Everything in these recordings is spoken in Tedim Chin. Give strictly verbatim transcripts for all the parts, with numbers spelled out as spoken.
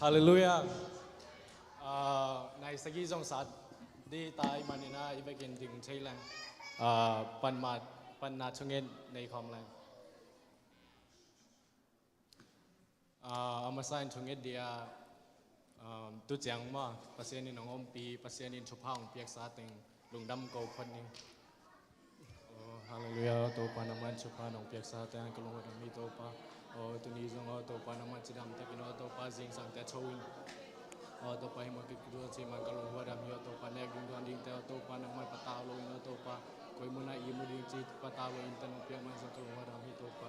Halleluiah. Ah, nai sagih zong sat dih ta ahih manin ah, i vekin ding thei leng. Ah, panmat, panna thunget nei khawm leng. Ah, a masa in thunget dih ah, um, tu ciang mah Pasian in hong ompih, Pasian in thupha hong piaksa teng lungdam ko phot ning. Oh, halleluiah, aw Topa nangman thupha nong piaksa teng ka lungdam hi Topa. Oh, tuni zong aw Topa nangman cidam takin aw Topa zingsang te tho in. Aw Topa hih mah kik dua ci man ka lungdam hi aw Topa nek ding duan ding te aw Topa nangman patau lo in aw Topa. Koi mun ah i mu ding ci patau lo in te nong piak man zong ka lungdam hi Topa.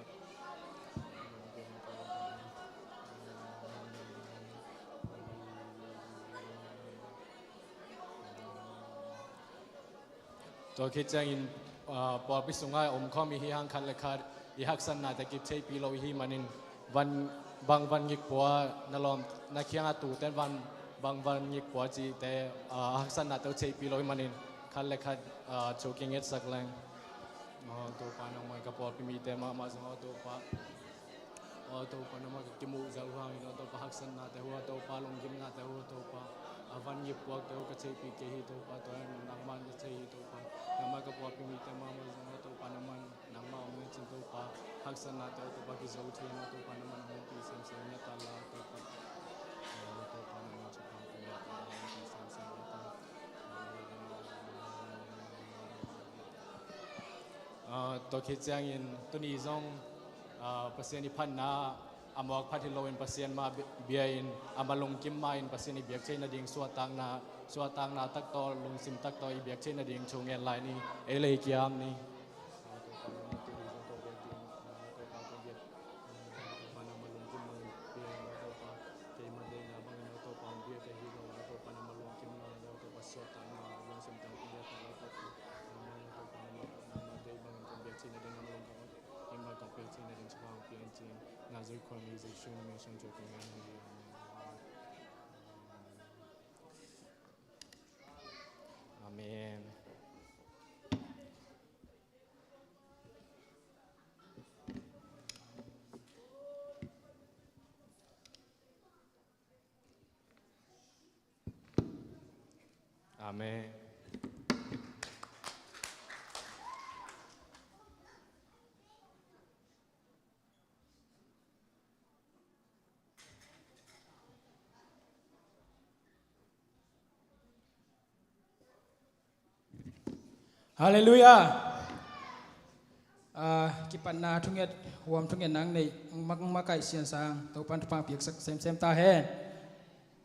Tua khit ciangin, ah, pawlpi sungah om khawm i hi hang khat le khat i haksatnate kip theihpih lo i hi manin van, bang van ngikpua na lawm, na kiangah tute van, bang van ngikpua cihte, ah, haksatnate uh theihpih lo i hi manin khat le khat, ah, thu kingetsak leng. Aw Topa nangmah ka pawlpi mite mahmah zong aw Topa. Aw Topa nangmah ka kimuh zah uh hangin aw Topa haksatnate uh aw Topa lunggimnate uh aw Topa a van ngikpuakte uh ka theihpih kei hi Topa tua nangmah na thei hi Topa. Nangmah ka pawlpi mite mahmah zong aw Topa nangmah nangmah om ning cin Topa haksatnate aw Topa kizo thei in aw Topa nangmah nangmah pi semsem nia ta la aw Topa. Aw Topa nangmah thupha pi nia ta la pi semsem nia ta. Ah, tua khit ciangin tuni zong, ah, Pasian i phatna a mawk phat hi loin Pasian mah bi-, bia in a malungkim mah in Pasian i biak thei nading suahtakna, suahtakna tak tawh lungsim tak tawh i biak thei nading thu ngen lai ni. Ei le i kiam ni. Amen. Amen. Halleluiah. Ah, kipatna thunget, huam thunget nang nei, mak, makaih siansang Topan thupha piaksak semsem ta hen.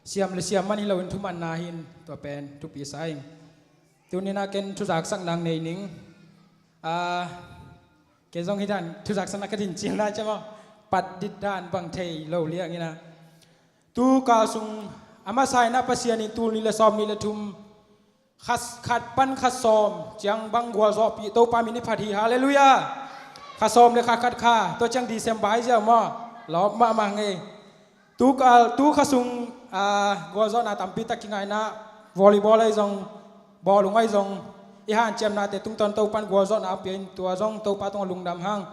Siam le siam man hi loin thumanna hin tua pen thupi sa ing. Tunin ah ken thuzaksak nang nei ning. Ah, ken zong hi dan thuzaksakna ka din cil na cem aw. Pat dit dan bang thei lo liang ina. Tu kal sung a masa ina Pasian in tul nih le sawm nih le thum khat, khat pan khat sawm ciang bang gualzawhpih Topa min i phat hi. Halleluiah. Kha sawm le kha khat kha tua ciang December hi ziau maw. Lawp mahmah ngei. Tu kal, tu kha sung, ah, gualzawhna tampi tak kingaina volleyball ahi zong, bawlung ahi zong, i hanciamnate tungtawn Topan gualzawhna a pia in tua zong Topa tungah lungdam hang.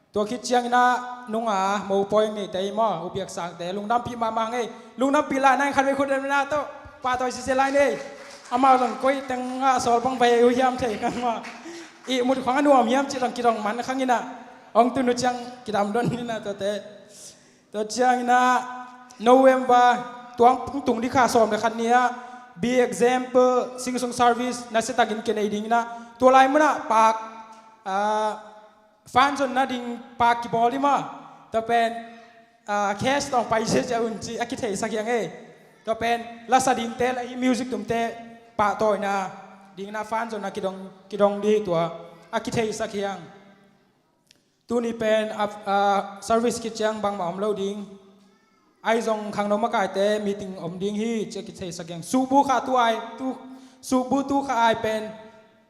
Tua khit ciangin ah nunga mopawi ngeite i maw, u biaksakte lungdampih mahmah ngei. Lungdampih lai nang khat vei khut remna tawh pahtawi sisia lai nei. Amau zong koi tengah sawl bang vei uh hiam thei kang maw. I mut khuang a nuam hiam cih zong kidong man khang inah. Ong tunu ciang kidam don inah tuate. Tua ciangin ah November tuang tung dikha sawm le khat ni ah Be Example Sing Song Service nasiatakin kinei dingin ah tua lai munah pak, ah, fan zon nading pak kibawl hi mah. Tua pen, ah, cash tawng pai ziazia un ci a kitheisak hiang ei. Tua pen lasa dingte la hi music tumte pahtawina dingin ah fan zonna kidong, kidong dih tua a kitheisak hiang. Tuni pen a, a, service khit ciang bangmah om lo ding. Ahi zong khangno makaite meeting om ding hi ci a kitheisak hiang. Suhbu kha tu ai, tu, suhbu tu kha ai pen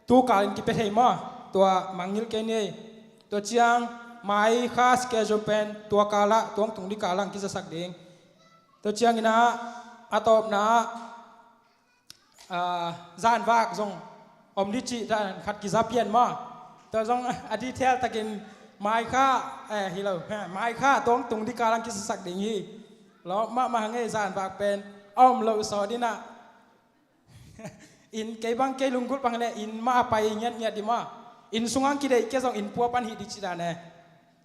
tu kalin kipia thei maw. Tua mangngilh kei ni ei. Tua ciang mai kha schedule pen tua kalah tuang tung di kalang kizasak ding. Tua ciangin ah a tawpna ah, ah, zanvak zong om di cih dan khat kiza pian maw. Tua zong a detail takin mai kha, eh, hi lo, eh, mai kha tuang tung di kalang kizasak ding hi. Lawp mahmah hang ei, zan vak pen a om lo sawt in ah. Inn kei bang, kei lunggulh bang le inn mah a pai ngiatngiat ding maw. Inn sungah kideih kei zong inn pua pan hih ding ci dan e.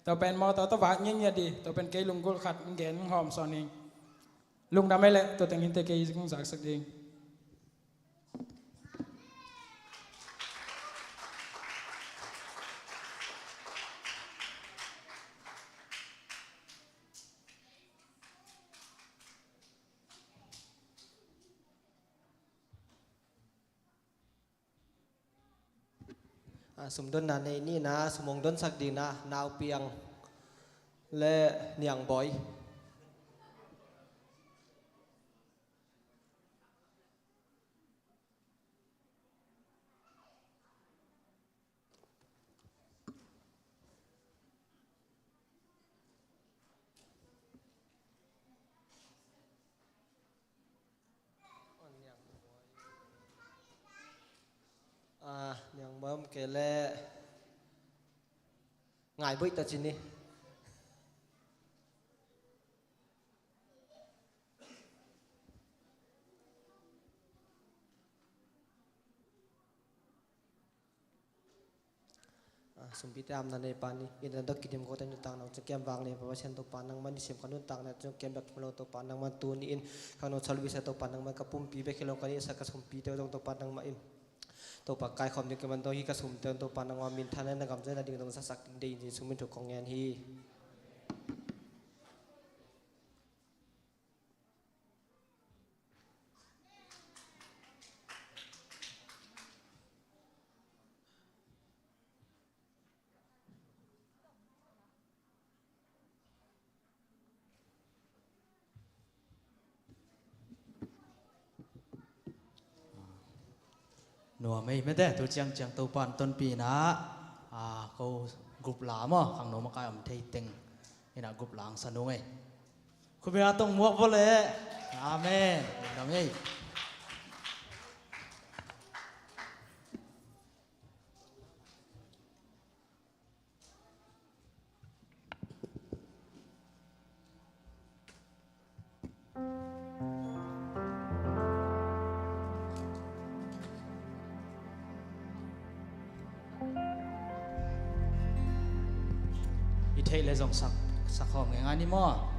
Tua pen mawtaw tawh vak ngiatngiat ding, tua pen kei lunggulh khat gen hawm sawn ing. Lungdam ei leh, tua teng in te kei kong zaksak ding. A, sumdonna nei ni na, sum hong donsak ding na, Naupiang le Niangbawi. A, Niangbawi om kei leh Ngaibuih tawh ci ni. A, sumpite amna nei pa ni, inn a dok kidim kote nuntakna hong ciamvak ni, Pa Pasian Topa nangmah in i siam ka nuntakna hong ciam bek hi lo Topa nangmah in tuni in khangno chalu visa Topa nangmah in ka pumpi bek hi lo ka neihsa ka sumpite zong Topa nangmah in Topa kaikhawm ding ka man dong hi, ka sumte zong Topa nangmah minthanna in na gam zia na ding zong zasak ding deih in Jesu min thuk kong ngen hi. Nuam ei mete, tu ciangciang Topa in tonpih in ah, a, ko group la maw, khangno makai om thei teng in ah group la hong sa nung ei. Khupina tong muak vua leh. Amen. Lungdam ei. I theih leh zong sak, sak khawm ngeingai ni maw.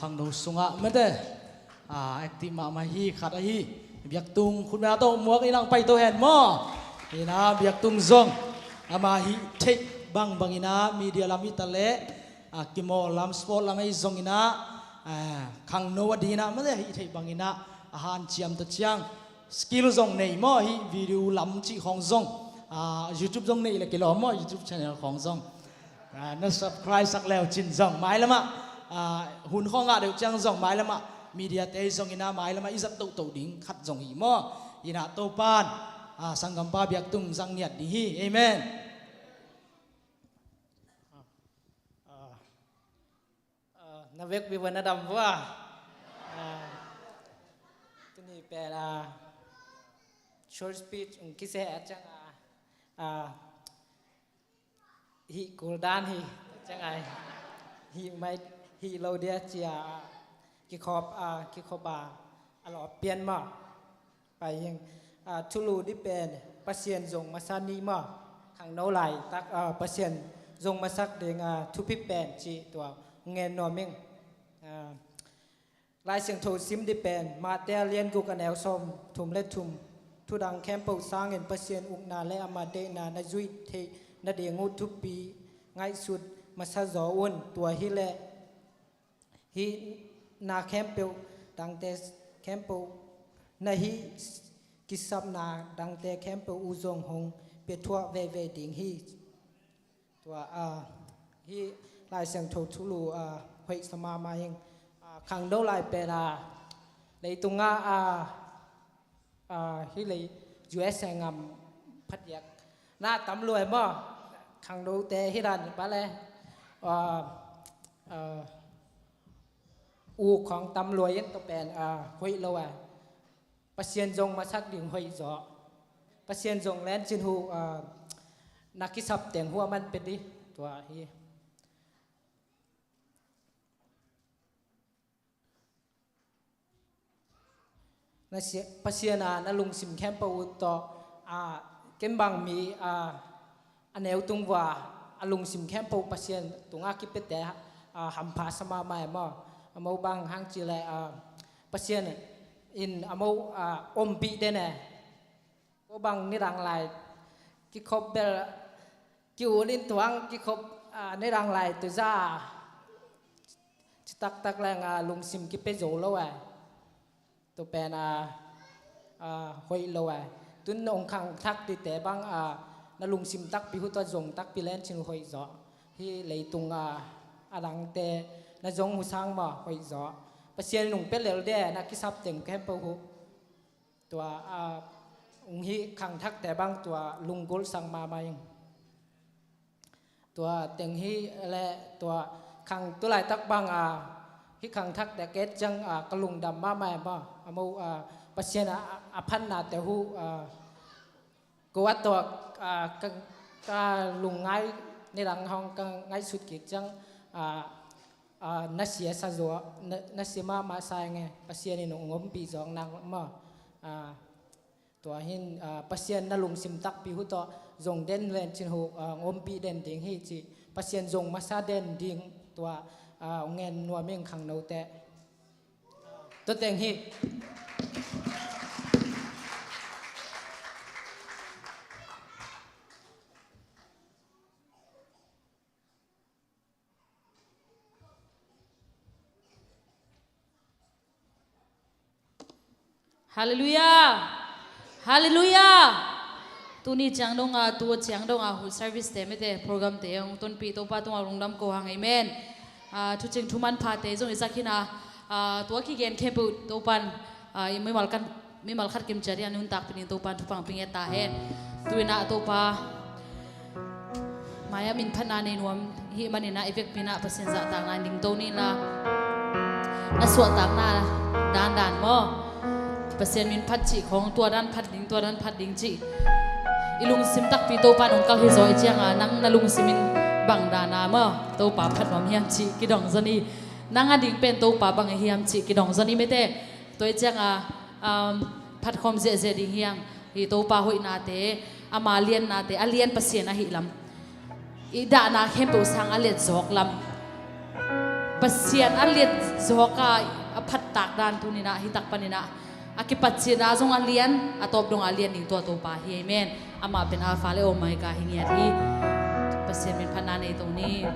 Khangno sungah mete, ah, active mahmah hi, khat ahi. Biaktung khutmena tawh muak in ang pai to hen maw. Ina biaktung zong ama hih theih bangbang ina media lam hi ta leh, ah, kimawl lam, sport lam ahi zong ina, ah, khangno a dina mete hih theih bang ina a hanciam ta ciang skill zong nei maw, hih video lam cih khawng zong, ah, YouTube zong nei le kilawm maw, YouTube channel khawng zong. Ah, na subscribe sak leu cin zong mailamah, ah, hun khawng ngah deuh ciang zong mailamah media te zong ina mailamah i zat tohtoh ding khat zong hi maw. Ina Topan, ah, sanggampa biaktung zang niat ding hi. Amen. Ah, ah, na vekpi vua na dam vua. Ah, tuni pen, ah, short speech ung kiseh a ciang, ah, ah, hih kul dan hi, ciang ai. Hih mai, hih lo dia cia, kikhop, ah, kikhop a, a lawp pian maw. Pai hing, ah, thulu dih pen Pasian zong masa ni maw. Khangno laitak, ah, Pasian zong masak ding, ah, thupi pen cih tua ngen nuam ing. Ah, Lai Siangtho sim dih pen Matthai a lian guk a neu sawm thum le thum. Thudang khempeuh sangin Pasian ukna le ama deihna na zuih theih nading uh thupi ngaihsut masa zaw un. Tua hileh hih na khempeuh dangte khempeuh na hih kisapna dangte khempeuh uh zong hong pia thuah veivei ding hi. Tua, ah, hih Lai Siangtho thulu, ah, hoih sa mahmah ing. Ah, khangno lai pen, ah, leitungah, ah, ah, hih lei U S A ngam phadiak na tam luai maw. Khangnote hih dan bale, ah, ah, u khawng tam luai in tua pen, ah, hoih lo, ah. Pasian zong masak ding hoih zaw. Pasian zong lencin hu, ah, na kisap teng hu a man pia dih. Tua hi. Na sia-, Pasian a na lungsim khempeuh uh tawh, ah, ken bang mi, ah, a neu tung vua a lungsim khempeuh Pasian tungah kipiate, ah, hampha sa mahmah e maw. A mo bang hang ci le, ah, Pasian in a mo, ah, ompih den e. Ko bang nidang lai kikhop bel ki-ul in tuang kikhop, ah, nidang lai tuza citaktak leng, ah, lungsim kipia zo lo e. Tua pen, ah, ah, hoih lo, ah. Tun na ong khangthak dite bang, ah, na lungsim takpi hu tua zong takpi lencin hoih zaw. Hih leitung, ah, a dangte na zong hu sang maw hoih zaw. Pasian in ong pia lel de na kisap teng khempeuh hu. Tua, ah, ong hih khangthakte bang tua lunggulh sang mahmah ing. Tua teng hi le tua khang tu laitak bang, ah, hih khangthakte ket ciang, ah, ka lungdam mahmah e maw. A mo, ah, Pasian a, a phatnate hu, ah, ko a tua, ah, ka, ka lungngai nidang hong ka ngaihsut kik ciang, ah, ah, na sia sa zaw, na, na sia mahmah sa ing e, Pasian in ong ompih zawk nak maw. Ah, Tua hin, ah, Pasian na lungsim takpi hu tawh zong den lencin hu, ah, ompih den ding hi ci. Pasian zong masa den ding tua, ah, ngen nuam ing khangnote. Tua teng hi. Halleluiah. Halleluiah. Tuni ciang dong a, tu ciang dong a, hu service te mete program te ong tonpih Topa tungah lungdam ko hang, amen. Ah, thu cing thu manphate zong i zak hi na, ah, tua kigen khempeuh Topan, ah, i mimal kan, mimal khat kim ciat hi a nuntak pinin Topan thupang ping et ta hen. Tu in a Topa Mai-ah minphatna nei nuam hih manin ah i vekpi in ah Pasian zahtakna in dingto ni la, na suahtakna dandan maw? Pasian minphat cih khawng tua dan phat ding, tua dan phat ding cih i lungsim takpi Topa in hong kalh hi zaw i ciangah nang na lungsim in bang dana maw Topa phat nuam hiam cih kidong zaw ni. Nang a ding pen Topa bang a hiam cih kidong zaw ni mete. Tua i ciangah, um, phatkhawm ziahziah ding hiang. Hi Topa hoihnate, ama liannate, a lian Pasian ahi lam, i dahna khempeuh sang a liat zawk lam, Pasian a lian zawk a, a phattak dan tuni-in ah, hi tak panin ah, a kipat ciangin ah zong a lian, a tawp dong a lian ding tua Topa hi. Amen. Amah pen Alpha le Omega hi ngiat hi. Pasian min phatna nei to ni.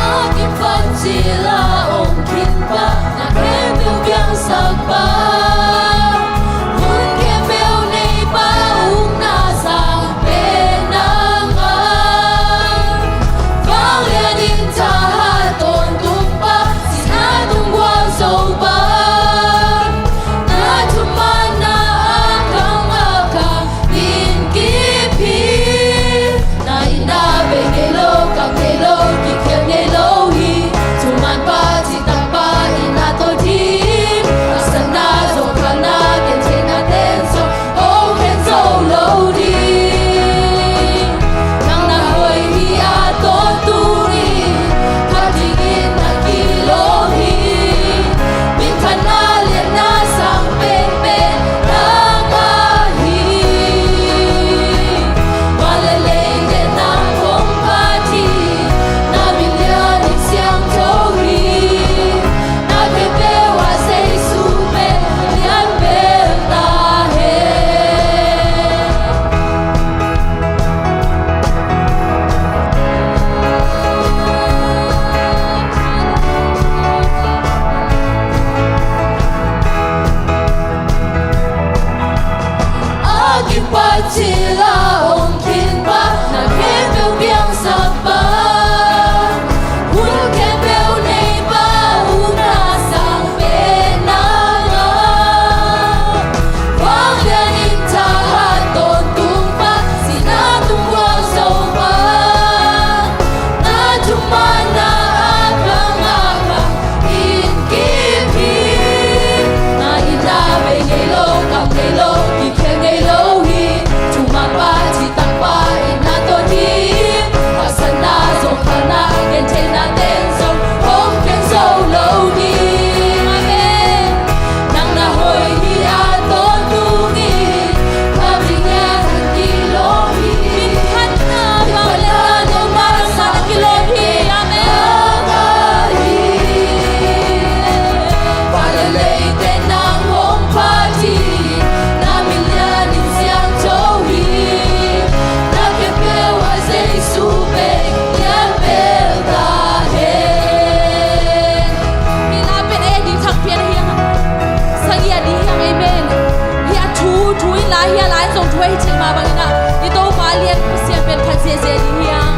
A kipat cil a om khin pa, na khempeuh piangsak pa, hun khempeuh nei pa, ukna sang pen nang a. Vanglian in thahat tawntung pa, sihna tung gualzo pa, na thumanna a ka ngak a, in kip hi. Na itna bei ngei lo, kang ngei lo, kikhial ngei lo hi. Thuman pa, citak pa, itna tawh ding, haksatna zong, khalna, gentheihna ten zong hong khen zo lo ding. Nang na hoih hi a, tawntung in, kha dingin na kilawm hi. Minthanna, lianna sang penpen nang ahi. Van le leite nang hong phat hi. Na min lian in siangtho hi. Na khempeuh ah Jesu pen lian bel ta hen. A kipat cil a om khin pa, na khempeuh piangsak pa, hun khempeuh nei pa, ukna sang pen nang a. Vanglian in thahat tawntung pa, sihna tung gualzo pa, na thumanna a ka ngak a, in kip hi. Na itna bei ngei lo, kang ngei lo, kikhial ngei lo hi. Thuman pa, citak pa, itna tawh ding, haksatna zong, khalna, gentheihna ten zong hong khen zo lo ding. Amen. Nang na hoih hi a, tawntung in, kha dingin na kilawm hi. Minthanna, minthanna, minthanna, na kilawm hi. Amen. Nang ahi. Van le leite nang hong phat hi. Na min lian in siangtho hi. Na khempeuh ah Jesu pen lian bel ta hen. Hih la pen ei ding thangpi-in ahi hang. Sagih a ding hi hang, amen. Hih a thu, thu in la, hih a la in zong thu ahi cih mah bangin ah, i Topa lian Pasian pen phat ziahziah ding hi hang.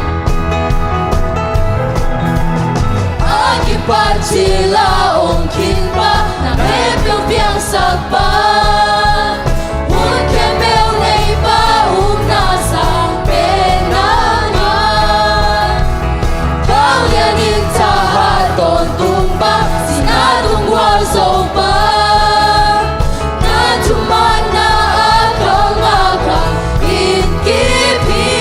A kipat cil a om khin pa, na khempeuh piangsak pa, hun khempeuh nei pa, ukna sang pen nang a. Vanglian in thahat tawntung pa, sihna tung gualzo pa, na thumanna a ka ngak a, in kip hi.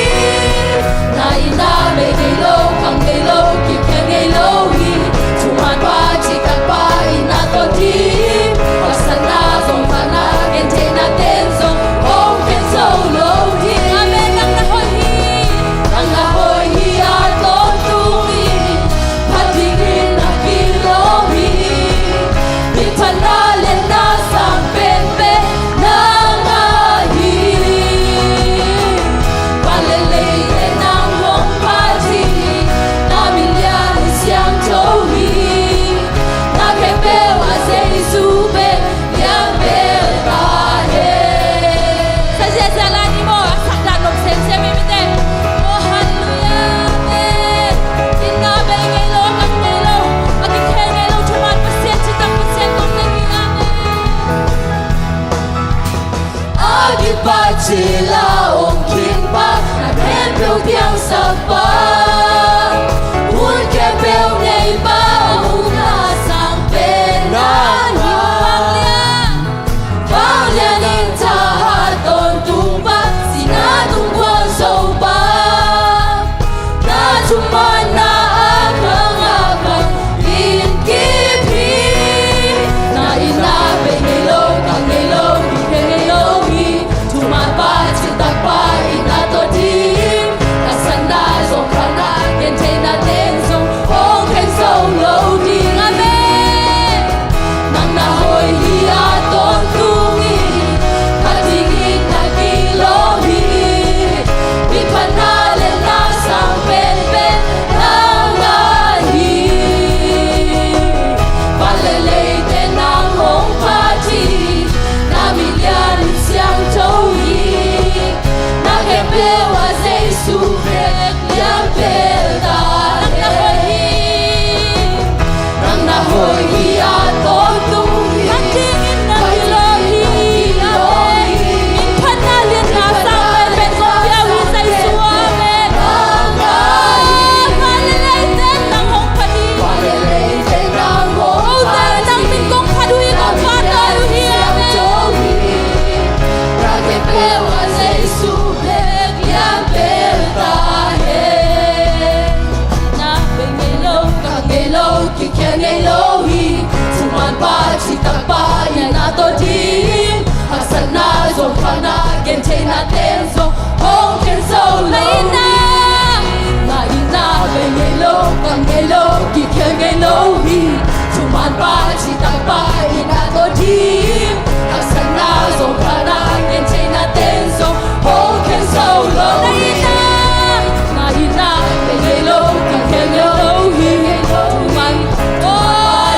Na itna bei ngei lo, kang ngei lo, kikhial ngei lo hi. Thuman pa, citak pa, itna tawh ding, haksatna zong, khalna, gentheihna ten zong hong khen zo lo hi. Amen. Nang na hoih hi. Nang na hoih hi a, tawntung in, phat dingin na kilawm hi. Minthanna, lianna sang penpen nang ahi. Van le leite nang hong phat hi. Na min lian in siangtho hi. Na khempeuh ah Jesu pen lian bel ta hen. Sa ziahziah lai ni maw, a sak dan nop semsem hi mite. Oh, halleluiah, amen. Itna bei ngei lo, kang ngei lo, a kikhial ngei lo, thuman Pasian, citak Pasian kong nei hi, amen. A kipat cil a om khin pa, na khempeuh piangsak pa, hun khempeuh nei pa, ukna sang pen nang a. Vanglian in thahat tawntung pa, sihna tung gualzo pa, na thumanna a ka ngak a, in kip hi. Kha na gen theihna ten zong hong khen zo lo hi. Na itna bei ngei lo, ka ngei lo, kikhel ngei lo hi. Thuman pa, citak pa, itna tawh dim. Haksatna zong kha na gen theihna ten zong hong khen zo lo hi. Na itna bei ngei lo, ka ngei lo hi. Thuman pa,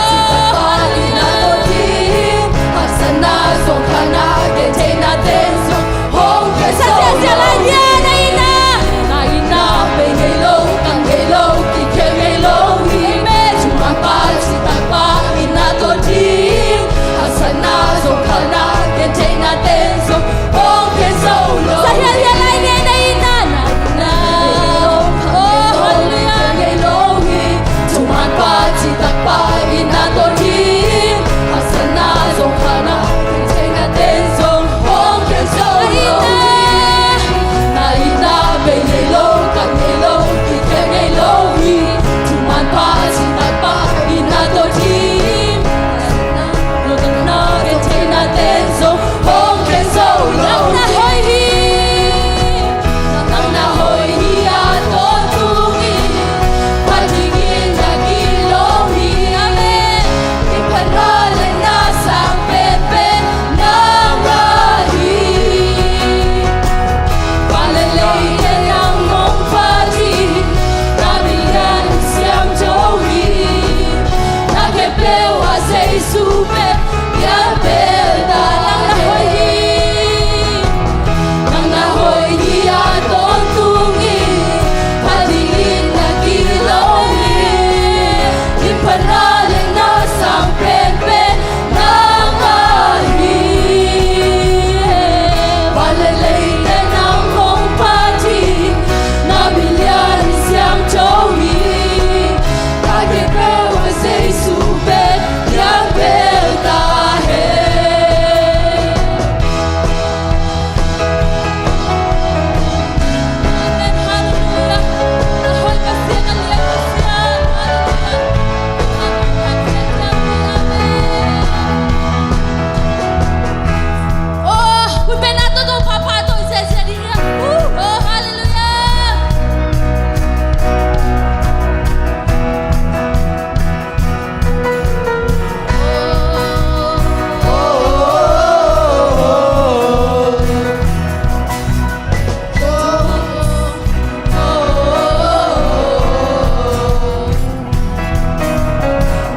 citak pa, itna tawh dim. Haksatna zong kha na gen theihna ten zong hong khen zo lo hi. Na itna bei ngei lo, ka ngei lo, kikhel ngei lo hi. Thuman pa, citak pa, itna tawh dim. Haksatna zong kha na gen theihna ten zong hong khen zo lo hi. Sa hialhial lai nge na itna, na itna. Oh, hallelujah. Thuman pa, citak pa, itna tawh dim. Haksatna zong kha na gen theihna ten zong hong khen zo lo hi. Na itna bei ngei lo, ka ngei lo, kikhel ngei lo hi. Thuman pa, citak pa, itna tawh dim. Haksatna zong kha na gen theihna ten zong hong khen zo lo hi. Nang na hoih hi. Nang na hoih hi a tawntung in, phat dingin na gilo hi. Amen. Gimna le na sang penpen nang mah hi. Van le leite nang hong phat hi. Na min lian siangtho hi. Na khempeuh ah Jesu pen lianbel ta hen. Nang na hoih hi. Nang na hoih hi a tawntung in, phat dingin na gilo hi. Gimna le na sang penpen nang mah hi. Van le leite nang hong phat hi. Na min lian siangtho hi. Na khempeuh ah Jesu pen lianbel ta hen. Amen. Hallelujah. Na hoih Pasian, na lian Pasian. Hallelujah. Amen. Oh, khut beng na tawh, Topa phat tawh i ziahziah ding hi. Oh, hallelujah.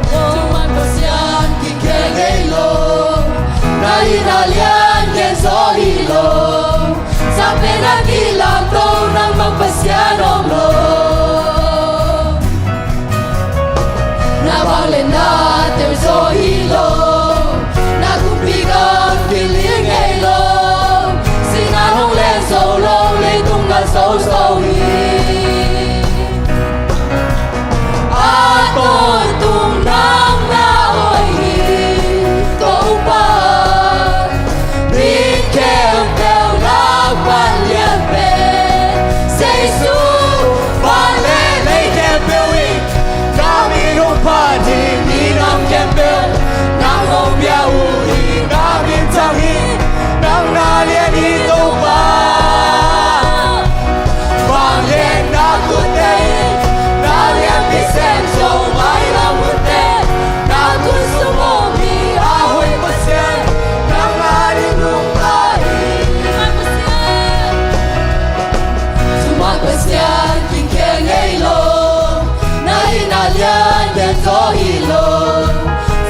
Thuman Pasian kikhel ngei lo, na itna lian gen zaw hi lo. Sang penpen a kilamto, nang bang Pasian om lo. Na vangliatna teel zaw hi lo. Na kumpi gam kiling ngei lo. Sisan hong len zo lo, leitung na zozo hi. A tawntung nang na hoih hi, Topa. Min khempeuh na pan lian pen Jesu. Van le lei khempeuh in na min hong phat hi. Minam khempeuh nang hong pia uh hi. Na min thang hi. Nang na lian hi, Topa. Vangliatna tutte in na lianpi sem zo, mailam hunte na tun sung om hi. A hoih Pasian, nang ading nungta hi. Thuman Pasian kikhel ngei lo, na itna lian gen zaw hi lo.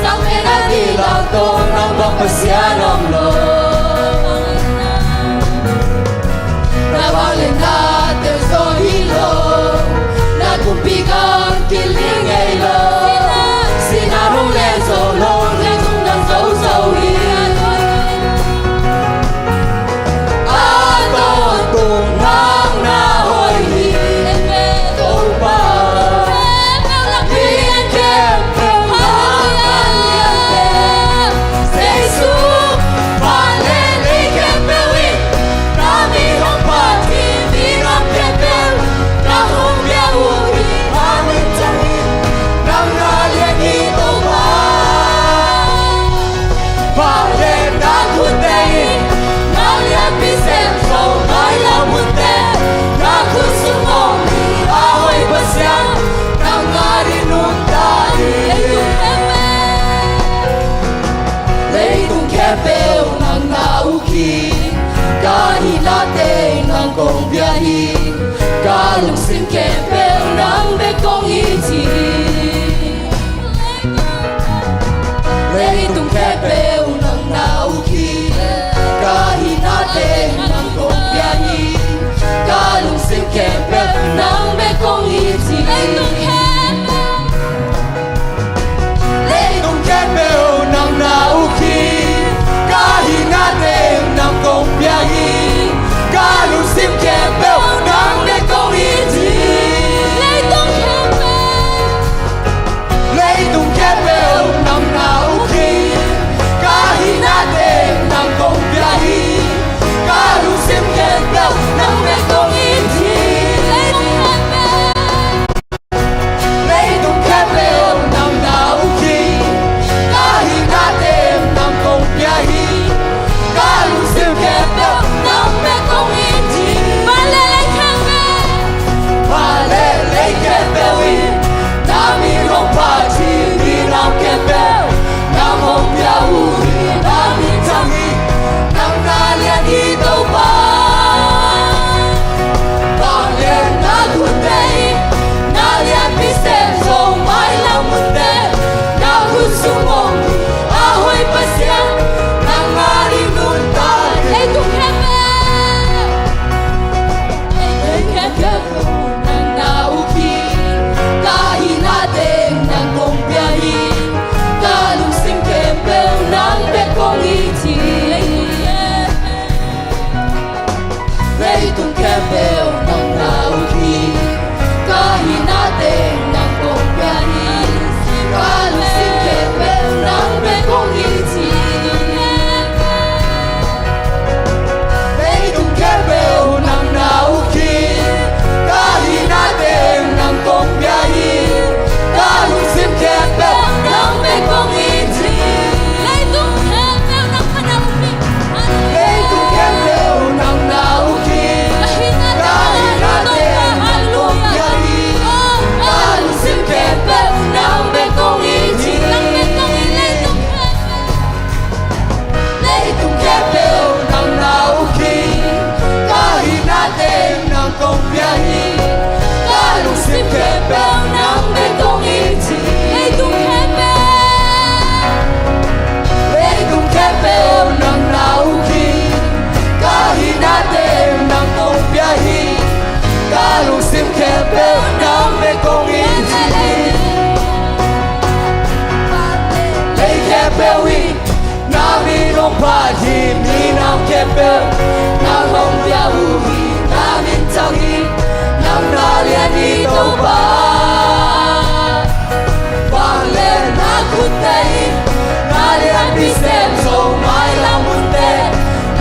Sang penpen a kilamto, nang bang Pasian om lo. Na vangliatna teel zaw hi lo. Na kumpi gam kiling ngei lo. Sisan hong len zo lo, leitung na zozo hi. A tawntung nang na hoih hi, Topa. Min khempeuh na pan lian pen Jesu. khempeuh nang na uk hi. Ka hinate nang kong pia hi. Ka lungsim khempeuh nang bek kong it hi. Leitung khempeuh nang na uk hi. Ka hinate nang kong pia hi. Ka lungsim khempeuh nang bek kong it hi. Leitung khempeuh nang na uk hi. Ka hinate nang kong pia hi. Ka lungsim khempeuh nang bek kong it hi. Leitung khempeuh, leitung khempeuh nang na uk hi. Ka hinate nang kong pia hi. Ka lungsim khempeuh nang bek kong it hi. Leitung khempeuh, leitung khempeuh nang na uk hi. Ka hinate nang kong pia hi. Ka lungsim khempeuh nang bek kong it hi. Vanlei lei khempeuh, vanlei lei khempeuh in na min hong phat hi. Minam khempeuh nang hong pia uh hi. Na min thang hi. Nang na lian hi Topa. Vanglian na khutte in na lianpi sem zo mailam munte. Na khut sung om hi a hoih Pasian, nang ading nungta hi. Leitung khempeuh, leitung khempeuh nang na uk hi. Ka hinate nang kong pia hi. Ka lungsim khempeuh nang bek kong it hi. Leitung khempeuh nang na uk hi. Ka hinate nang kong pia hi. Ka lungsim khempeuh nang bek kong it hi. Leitung khempeuh nang na uk hi. Ka hinate nang kong pia hi. Ka lungsim khempeuh nang bek kong it hi. Leitung khempeuh nang na uk hi. Leitung khempeuh nang na uk hi. Ka hinate nang kong pia hi. Ka lungsim khempeuh nang bek kong it hi. Leitung khempeuh nang na uk hi. Ka hinate nang kong pia hi. Ka lungsim khempeuh nang bek kong it hi. Leitung khempeuh, leitung khempeuh nang na uk hi. Ka hinate nang kong pia hi. Ka lungsim khempeuh nang bek kong it hi. Lei khempeuh in na min hong phat hi. Minam khempeuh nang hong pia uh hi. Na min thang hi. Nang na lian hi Topa. Vanglian na khutte in na lianpi sem zo mailam munte.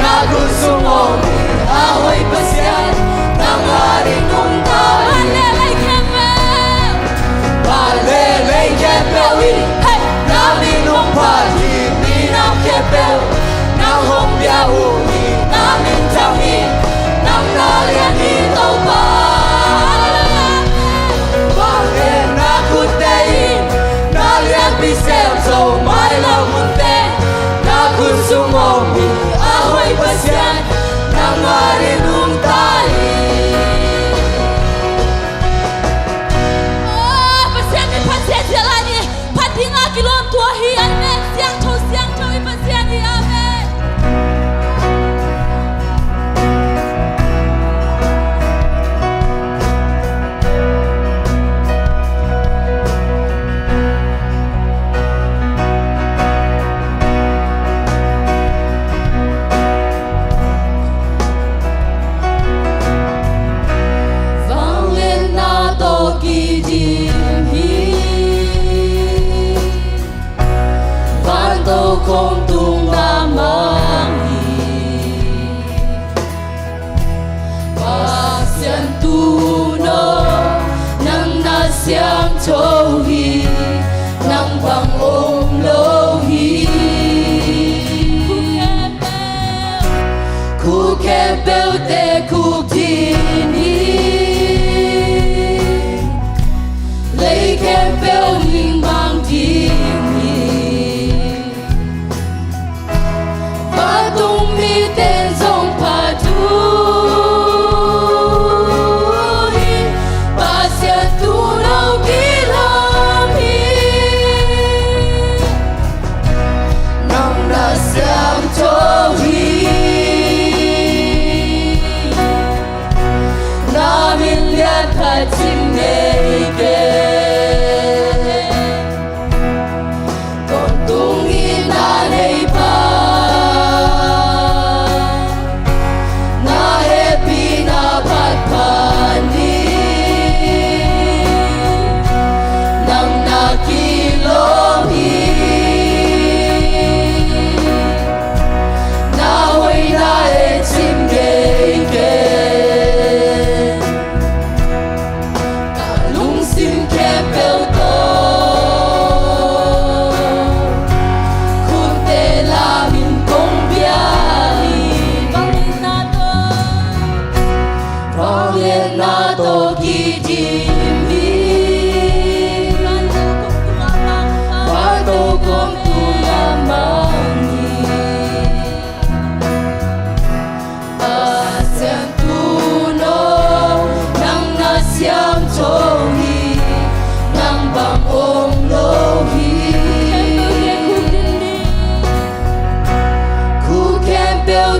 Na khut sung om hi a hoih Pasian, nang ading nungta hi. Vanglian lei khempeuh, vanglian lei khempeuh in na min hong phat hi. Minam khempeuh nang hong pia uh hi. Na min thang hi. Nang na lian hi Topa. Vanglian na khutte in na lianpi sem zo mailam munte. Na khut sung om hi a hoih Pasian, nang ading nungta hi. Aw, Pasian min phat ziahziah lai ni. Phat dingin kilawm tua hi. Amen. Siangtho, siangtho i Pasian hi. Amen.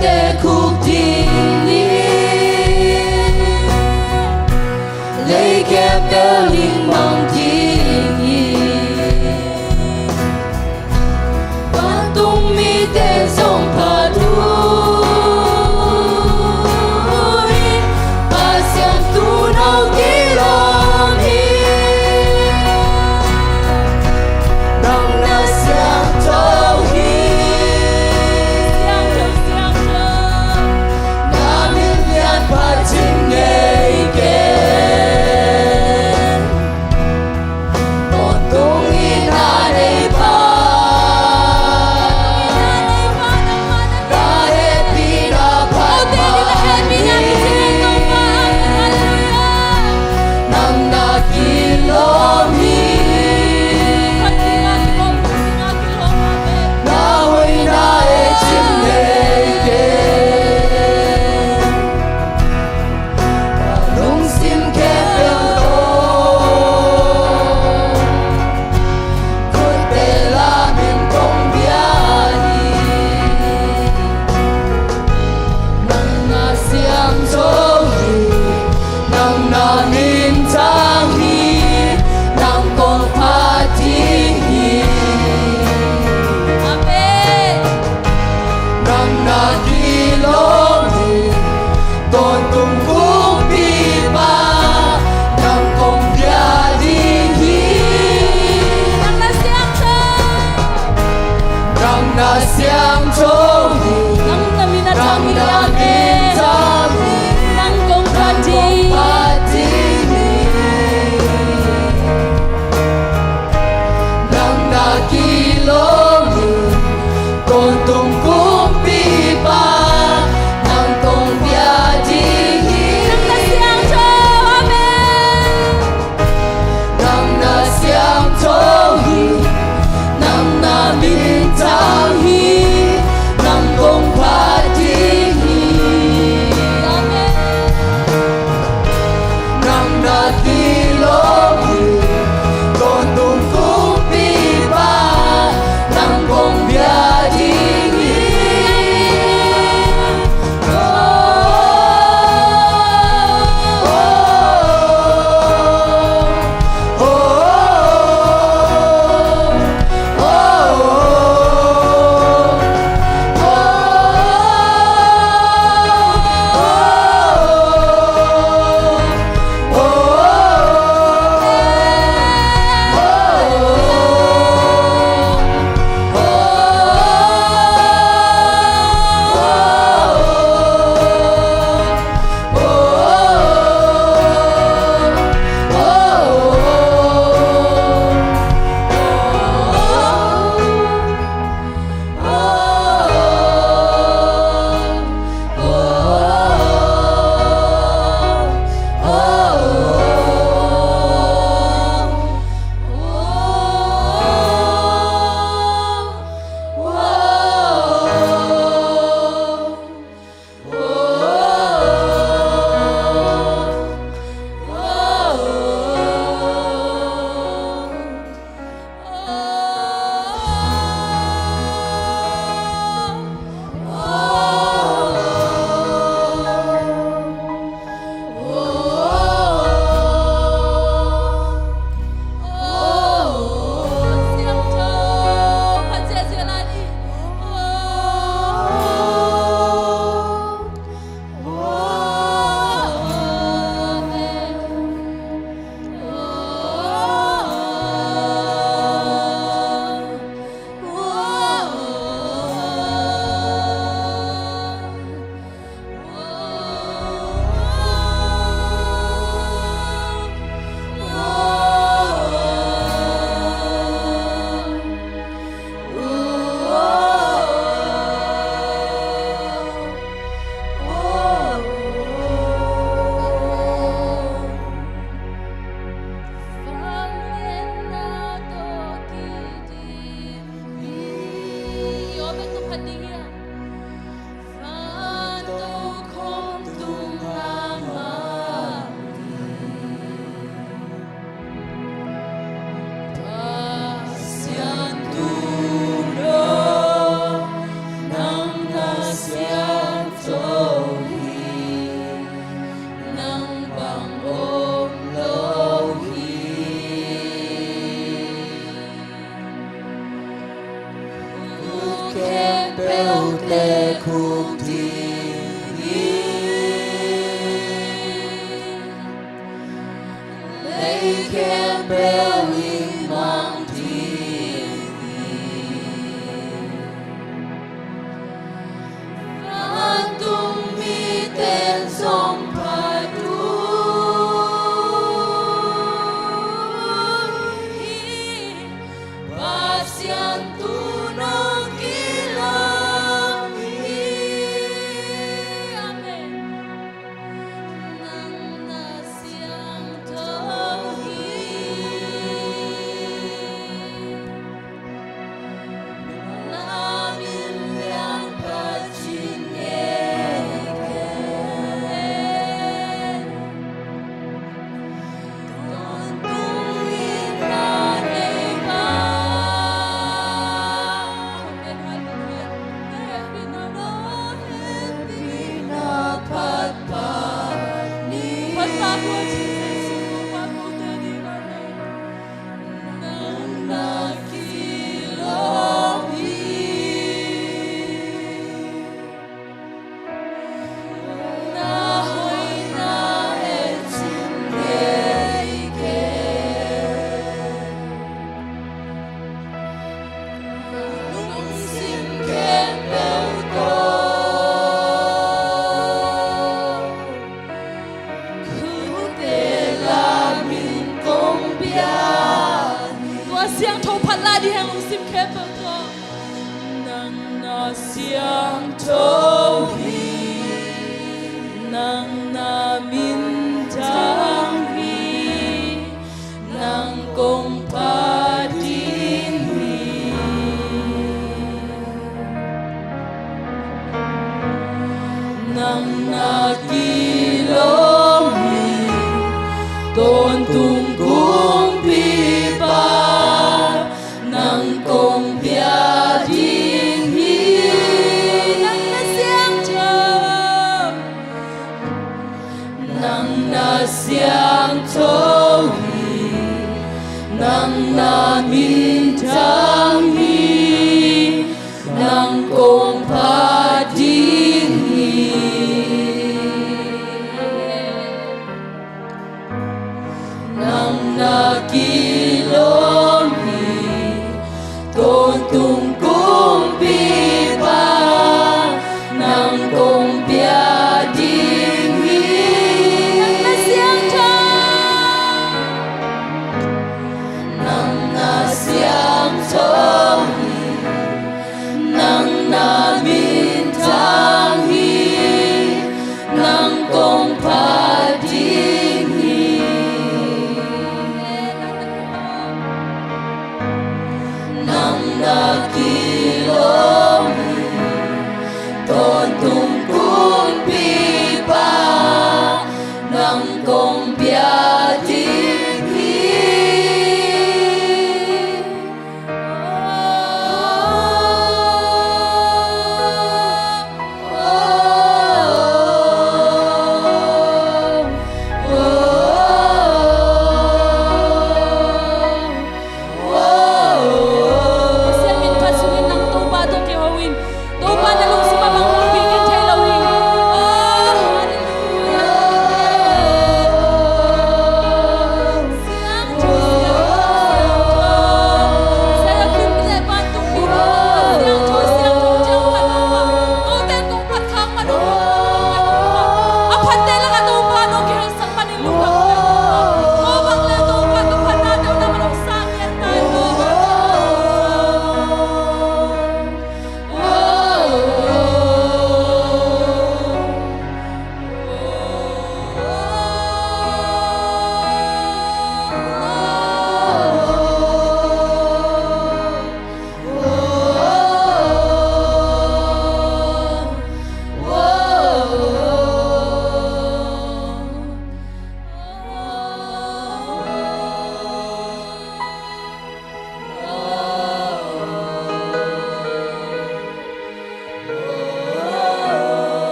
te khuk ding hi. Leikhempeuh ling mang ding hi. Vantung mite zong phat uh hi. Pasian tuuno kilawm hi. Nang na siangtho hi. Siangtho, siangtho. Na min lian phat cing ngei ken. khuk ding hi. Lei khempeuh in mang ding hi. Vantung mite in zong phat uh hi. Pasian, tu nong kilawm hi. Amen. Nang na siangtho hi. Na min lian pacin ngen. Na hoihna en cin ngei kei. Ka lungsim khempeuh tawh. Khutte lamin kong piak hi. Tua siangtho phat lai ding hi hang, lungsim khempeuh tawh. Nang na siangtho hi, nang na min thang hi, nang kong phat ding hi. Nang na kilawm hi, tawntung kumpipa, nang kong piak ding hi. Nang na siangtho, nang na siangtho hi, nang na min thang hi, nang kong phat ding hi.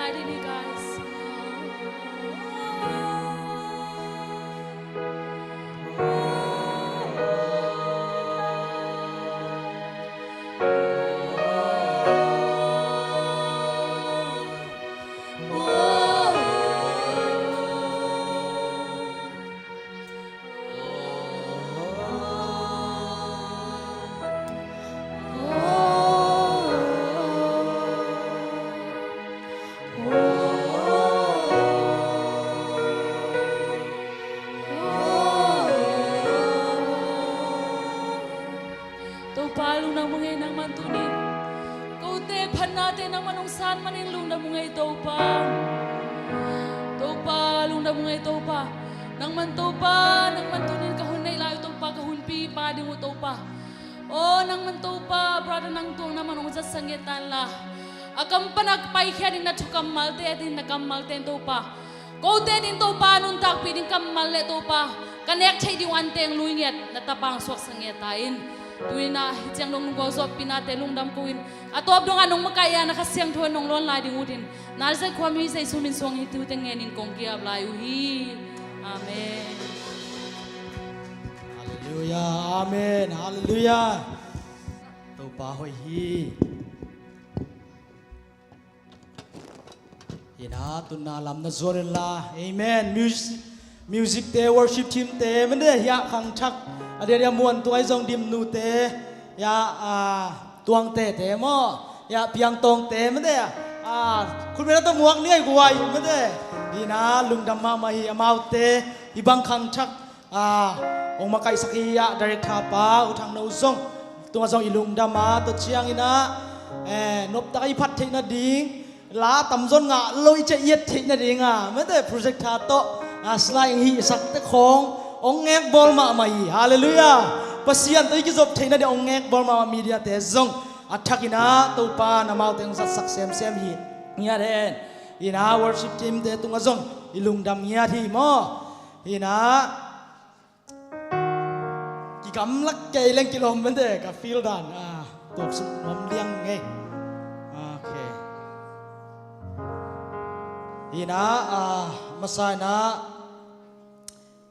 Hi, Dini, guys. Topa, lungdam ung ei, nangman tunin kote phatnate nangman hong san manin lungdam ung ei Topa. Topa, lungdam ung ei Topa. Nangman Topa, nangman tunin ka hun neih lai uh Topa, ka hunpi pa ding uh Topa. Aw nangman Topa, brother Nang Tuang nangman hong zatsak ngiat ta inla, a kam pan a paikhia ding na thu kammalte, a din na kammalte in Topa, kote din Topa nuntakpih ding kammal le Topa, ka nek theih ding uh anteng lui ngiat na tapa hong suaksak ngiat ta in. Tu-in ah hih ciang dong nong gualzawhpihnate lungdam ko in, a tawp dongah nong makaih a na Kha Siangtho in nong lawn lai ding uh din, Nazareth khuami Jesu min suang hih thute ngenin kong ki-ap lai uh hi. Amen. Halleluiah. Amen. Halleluiah. Topa hoih hi. Hina tunna lam na zual inla. Amen. Music, music te, worship team te, mende hiah khangthak a diadia muan tung ahi zong dimnute, hiah, ah, tuangte te maw, hiah piangtawngte, mende, ah, khutbetna tawh muak ni ai guai, mende. Hina lungdam mahmah hi. Amaute hih bang khangthak a, hong makaihsak hi. A director pa U Thang No zong tungah zong i lungdam a, tua ciangin ah, eh, noptak a i phat theih nading, la tamzaw ngah lo i ciah i et theih nading a, mete projector tawh, a, slide hong hihsak te khawng hong ngekbawl mahmah hi. Halleluiah. Pasian tawh i kizop theih nading hong ngekbawl mahmah, mediate zong a thakin ah Topa in amaute hong zatsak semsem hi. Ngiat hen. Hina worship team te tungah zong i lungdam ngiat hi maw. Hina kigamlak kei leng kilawm mete ka feel dan, ah, tuaksuk nuam liang ngei. Okay. Hina, ah, masa in ah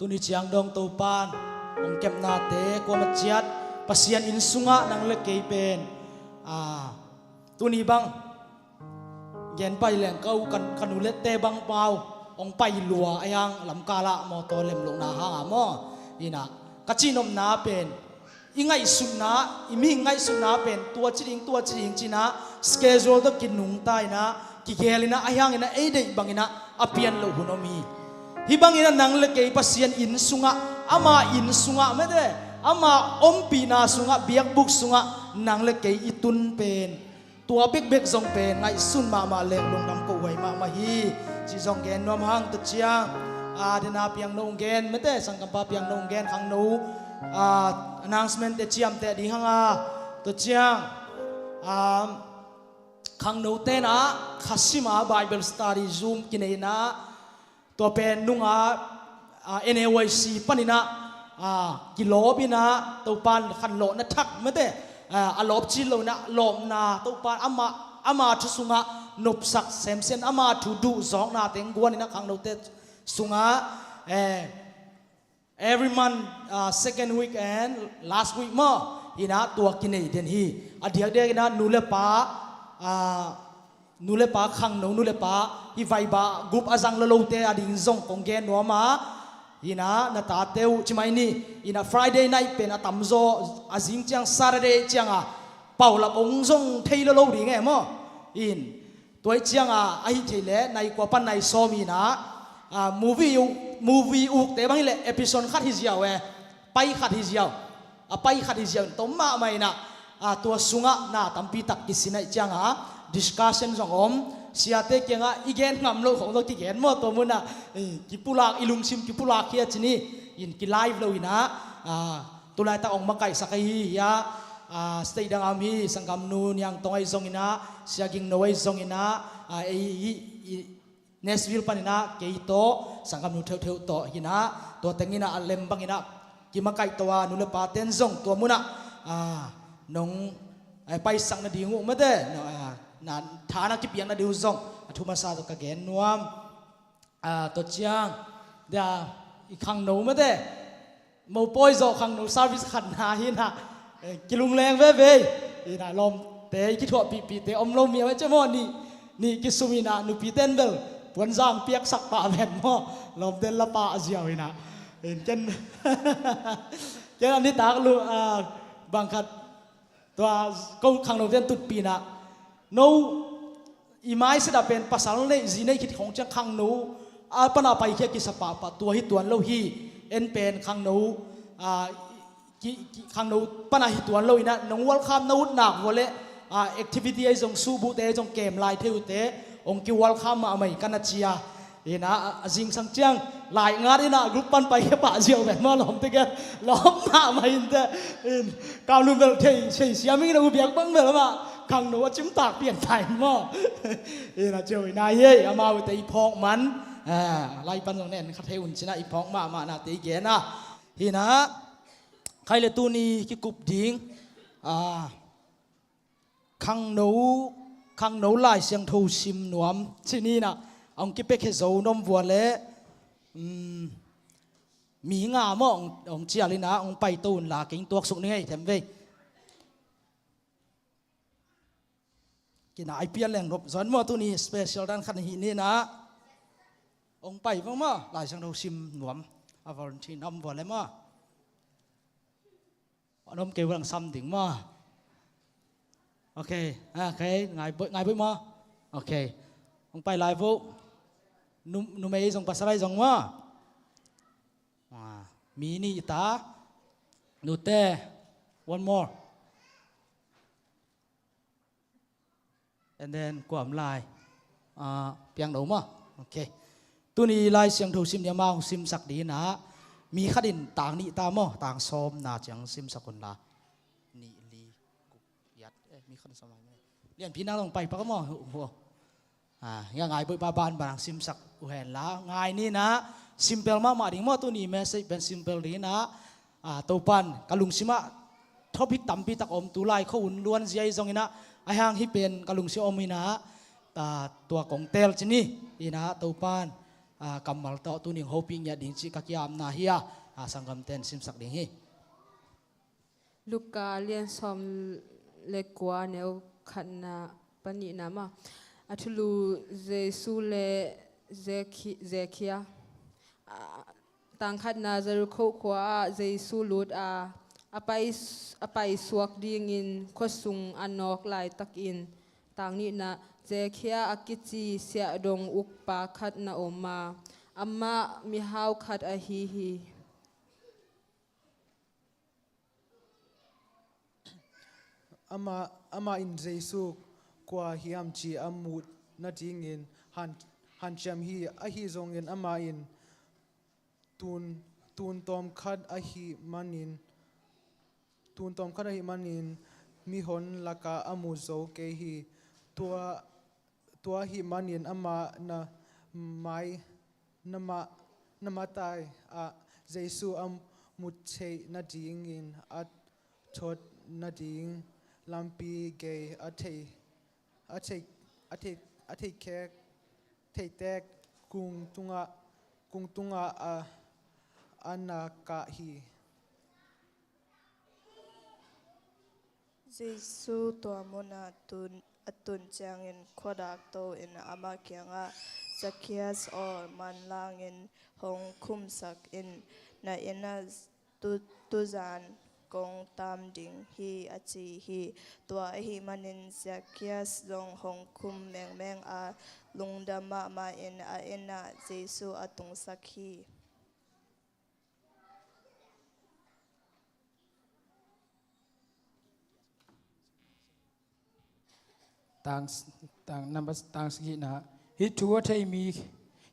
tuni ciang dong Topan hong kepnate kuamah ciat Pasian inn sungah nang le kei pen, ah, tuni bang gen pai leng ka u, ka, ka nu le te bang pau hong pai lua a, hiang lamkal ah mawtaw lem lohna hang a maw. Hina ka cihnopna pen, i ngaihsutna, i mihing ngaihsutna pen tua ci ding, tua ci ding ci-in ah schedule tawh kinungta in ah, kigel in ah, a hiangin ah ei deih bangin ah a pian loh hun om hi. Hih bangin ah nang le kei Pasian inn sungah, ama inn sungah mete, ama ompihna sungah, biakbuk sungah nang le kei i tun pen, tua bekbek zong pen ngaihsun mahmah leng lungdam koh huai mahmah hi. Ci zong gen nuam hang. Tua ciang, a, dena piang no hong gen mete, sangkampa piang no hong gen, khangno, a, announcement te ciamteh ding hang a. Tua ciang, a, khangno ten ah Khasima Bible Study Zoom kinei in ah, tua pen nunga, a, N A Y C panin ah, a, kilawm in ah, Topan khanlawhna thak mete, a, a lawp cil lo in ah, lawpna Topan ama, ama thu sungah nopsak semsem, ama thu duhzawkna teng guan in ah khangnote sungah, eh, every month, uh, second week and last week maw, in ah tua kinei den hi. A diakdiak in ah nu le pa, uh, nu le pa khangno, nu le pa hih Viber group a zang lo lote ading zong kong gen nuam a, in ah na tate uh ci mai ni, in ah Friday night pen a tamzaw, a zing ciang Saturday ciang a paulap hong zong thei lo lo ding e maw. In Tua ih cianga ahih theih leh nai kua pan nai sawm hi-in ah, ah, movie uk, movie ukte bang hi leh episode khat hi ziau e, pai khat hi ziau, a pai khat hi ziau in tom mahmah in ah, ah, tua sungah na tampi tak kisin ahih cianga discussion zong om, siate kiangah i gen ngam loh khong zong kigen maw, tua munah, eh, kipulak, i lungsim kipulak hi a ci ni, in ki live lo in ah, ah, tulaitak hong makaihsak ahi hi a, ah, state dang a om hi, sanggamnu Niang Tong ahi zongin ah, Sia Ging No ahi zongin ah, ah, ei, i, i, Nashville panin ah kei tawh, sanggamnu theuhtheuh tawh hi-in ah, tua tengin ah a lem bangin ah kimakaih to a, nu le paten zong tua munah, ah, nong, eh, paisak nading uh mate, ah, na tha na kipiak nading uh zong Thu masa tawh ka gen nuam. Ah, tua ciang dia i khangno mate, mopawi zawh khangno service khatna hi inah, eh, kilungleng veve hi inah, lawmte i kithuahpihpihte om lo mi a ve cia maw, nih, nih kisum inah, nupite in bel puanzang piaksak pah ven maw, lawmte in la pah ziau inah. In ken, ken a nitak lu, ah, bangkhat tua ko khangnote in tutpih inah, no i mindset ah pen pasal neih zi neih khit khong ciang khangno a pana paikhia kisa pahpah tua hi tuan lo hi. En pen khangno, ah, ki, ki, khangno pana hi tuan lo inah, nong welcome na ut nak vua le, ah, activity ahi zong, suhbuhte ahi zong, kem lai thei uhte hong ki welcome mahmah hi ka na cia. Inah a, a zingsang ciang lai ngat inah group pan paikhia pah ziau ven maw, lawmte ke lawm mahmah inteh. In, kam lum bel thei, thei siam ing inah, u biak bang bel amah khangno a cimtak pian ta in maw. Inah ciau inah hi ei, amaute i phawk man, ah, lai pan zong nen kha thei un cinah i phawk mahmah nate i gen a. Hi inah, khai le tuni kikup ding, ah, khangno, khangno Lai Siangtho sim nuam cih ni inah, a hong kipiakhia zo nuam vua le, um, mi nga maw hong, hong cial inah, hong paito unla kei ing, tuaksuk ning ei, them vei. Kinai pian leng nop zaw in maw, tuni special dan khat hi ni inah. Hong pai vang maw, Lai Siangtho sim nuam a volunteer na om vua le maw. A om kei vang sam ding maw. Ok, ah, ok, ngai boih, ngai boih maw. Ok. Hong pai lai vo. Nu, numei zong pasal ahi zong maw. Ah, mi nih ta. Nute. One more. And then kua om lai? Ah, piang no maw. Ok. Tuni Lai Siangtho sim ni amah hong simsak ding inah, mi khat in tang nih ta maw, tang sawmna ciang simsak unla. Nih, li, guk, giat, eh, mi khat in sawm lai maw. Lianpi nang zong pai pak maw. Hu, hu. Ah, hi a ngai boih pa banban hong simsak uh henla, ngai ni inah, simple mahmah ding maw, tuni message pen simple ding inah, ah, Topa'n ka lungsim ah topic tampi tak om, tu lai khua un luan zia hi zong inah, ahi hang hih pen ka lungsim om inah, ah, tua kong teel ci ni inah, Topa'n, ah, kammal tawh tuni hong hopih ngiat ding cih ka ki-apna hi a, ah, sanggamte'n simsak ding hi. Luka lian sawm le kua, neu khatna pan nihna maw. A thulu Jesu le Zekhi-, Zekhia. A, tang khatna, Jerikho khua ah Jesu lut a, a pai, a paisuak dingin khuasung a nawk laitakin, tang nihna, Zekhia a kici siahdong ukpa khat na om a, amah mihau khat ahi hi. Amah, amah in Jesu kua hiam cih a muh nadingin han, hanciam hi. Ahi zongin amah in tun, tun tawmkhat ahih manin, tun tawmkhat ahih manin mihon lakah a mu zo kei hi. Tua, tua ahih manin amah na mai, na ma, na matai ah Jesu a mu theih nadingin a thot nading lampi gei a thei, a thei, a thei, a thei kek, theitek kung tungah, kung tungah a, a na kah hi. Jesu tua munah tun, a tun ciangin khuadak to-in amah kiangah, Zacchaeus aw, manlangin hong khumsak in, na inn ah tu, tuzan kong tam ding hi, a ci hi. Tua ahih manin Zacchaeus zong hong khum mengmeng a, lungdam mahmah in a inn ah Jesu a tungsak hi. Tang, tang, number, tang sagihna. Hih thu a thei mi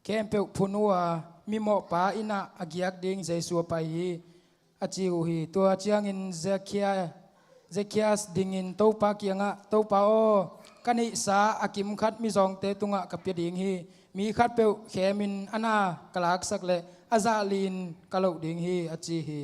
khempeuh phun uh a, mimawhpa inn ah a giak ding Jesu a pai hi, a ci uh hi. Tua ciangin Zacchaeus, Zacchaeus dingin Topa kiangah, Topa aw, ka neihsa a kim khat mizawngte tungah ka pia ding hi. Mi khatpeuh khemin a na ka laksak leh a zah li-in ka loh ding hi, a ci hi.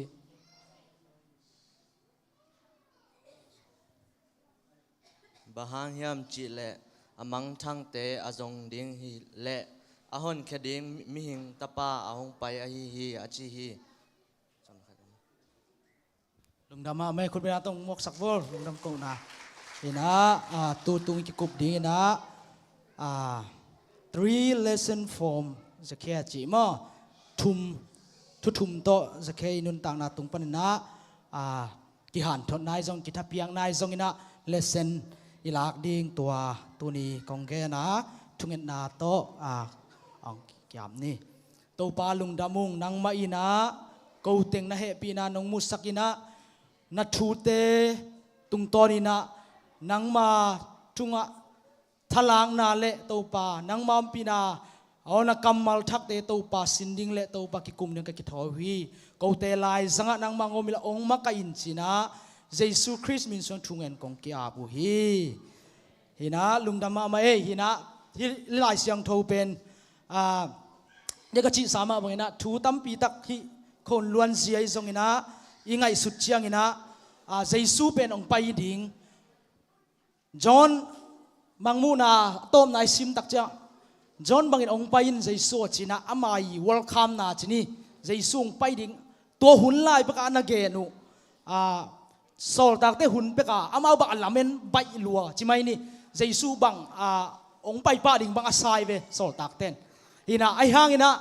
Bang hang hiam cihleh a mangthangte a zong ding hi leh a honkhia ding mihing tapa a hong pai ahi hi, a ci hi. Lungdam mahmah ei, khutbetna tawh muaksak vua, lungdam kohna. Inah, ah, tu tung i kikup ding inah, ah, three lesson from Zacchaeus cih maw? Thum, thu thum tawh Zacchaeus i nuntakna tung paninah, ah, kihanthotna i zong, kithapiakna i zong inah, lesson i lak ding tua tuni kong gen a, thungetna tawh, ah, ong kiam ni. Topa lungdam ung, nangmah inah ko teng na hehpihna nong musak inah, na thute tungtawn inah nangma tungah thalakna le Topa nangma ompihna, aw, na kammal thakte Topa sin ding le Topa kikum ding ka kithawi uh hi. Kote laizangah nangma ngawm inla ong makaih in cinah Jesu Khrist min suang thungen kong ki-ap uh hi. Hinah lungdam mahmah ei, hinah hih Lai Siangtho pen, ah, hih ka cihsa mah banginah thu tampi tak hih khon luanzia i zonginah i ngaihsut cianginah, ah, Jesu pen ong pai ding. John mangmuhna a tawpna i sim tak ciang John bangin ong pai in Jesu a cinah ama i welcome-na ci ni. Jesu ong pai ding tua hun lai pekah a na gen uh, ah, sawltakte hun pekah amau bang a lamen baih lua ci mai ni. Jesu bang, ah, ong pai pah ding bang a sai ve sawltakten. Hinah ahi hanginah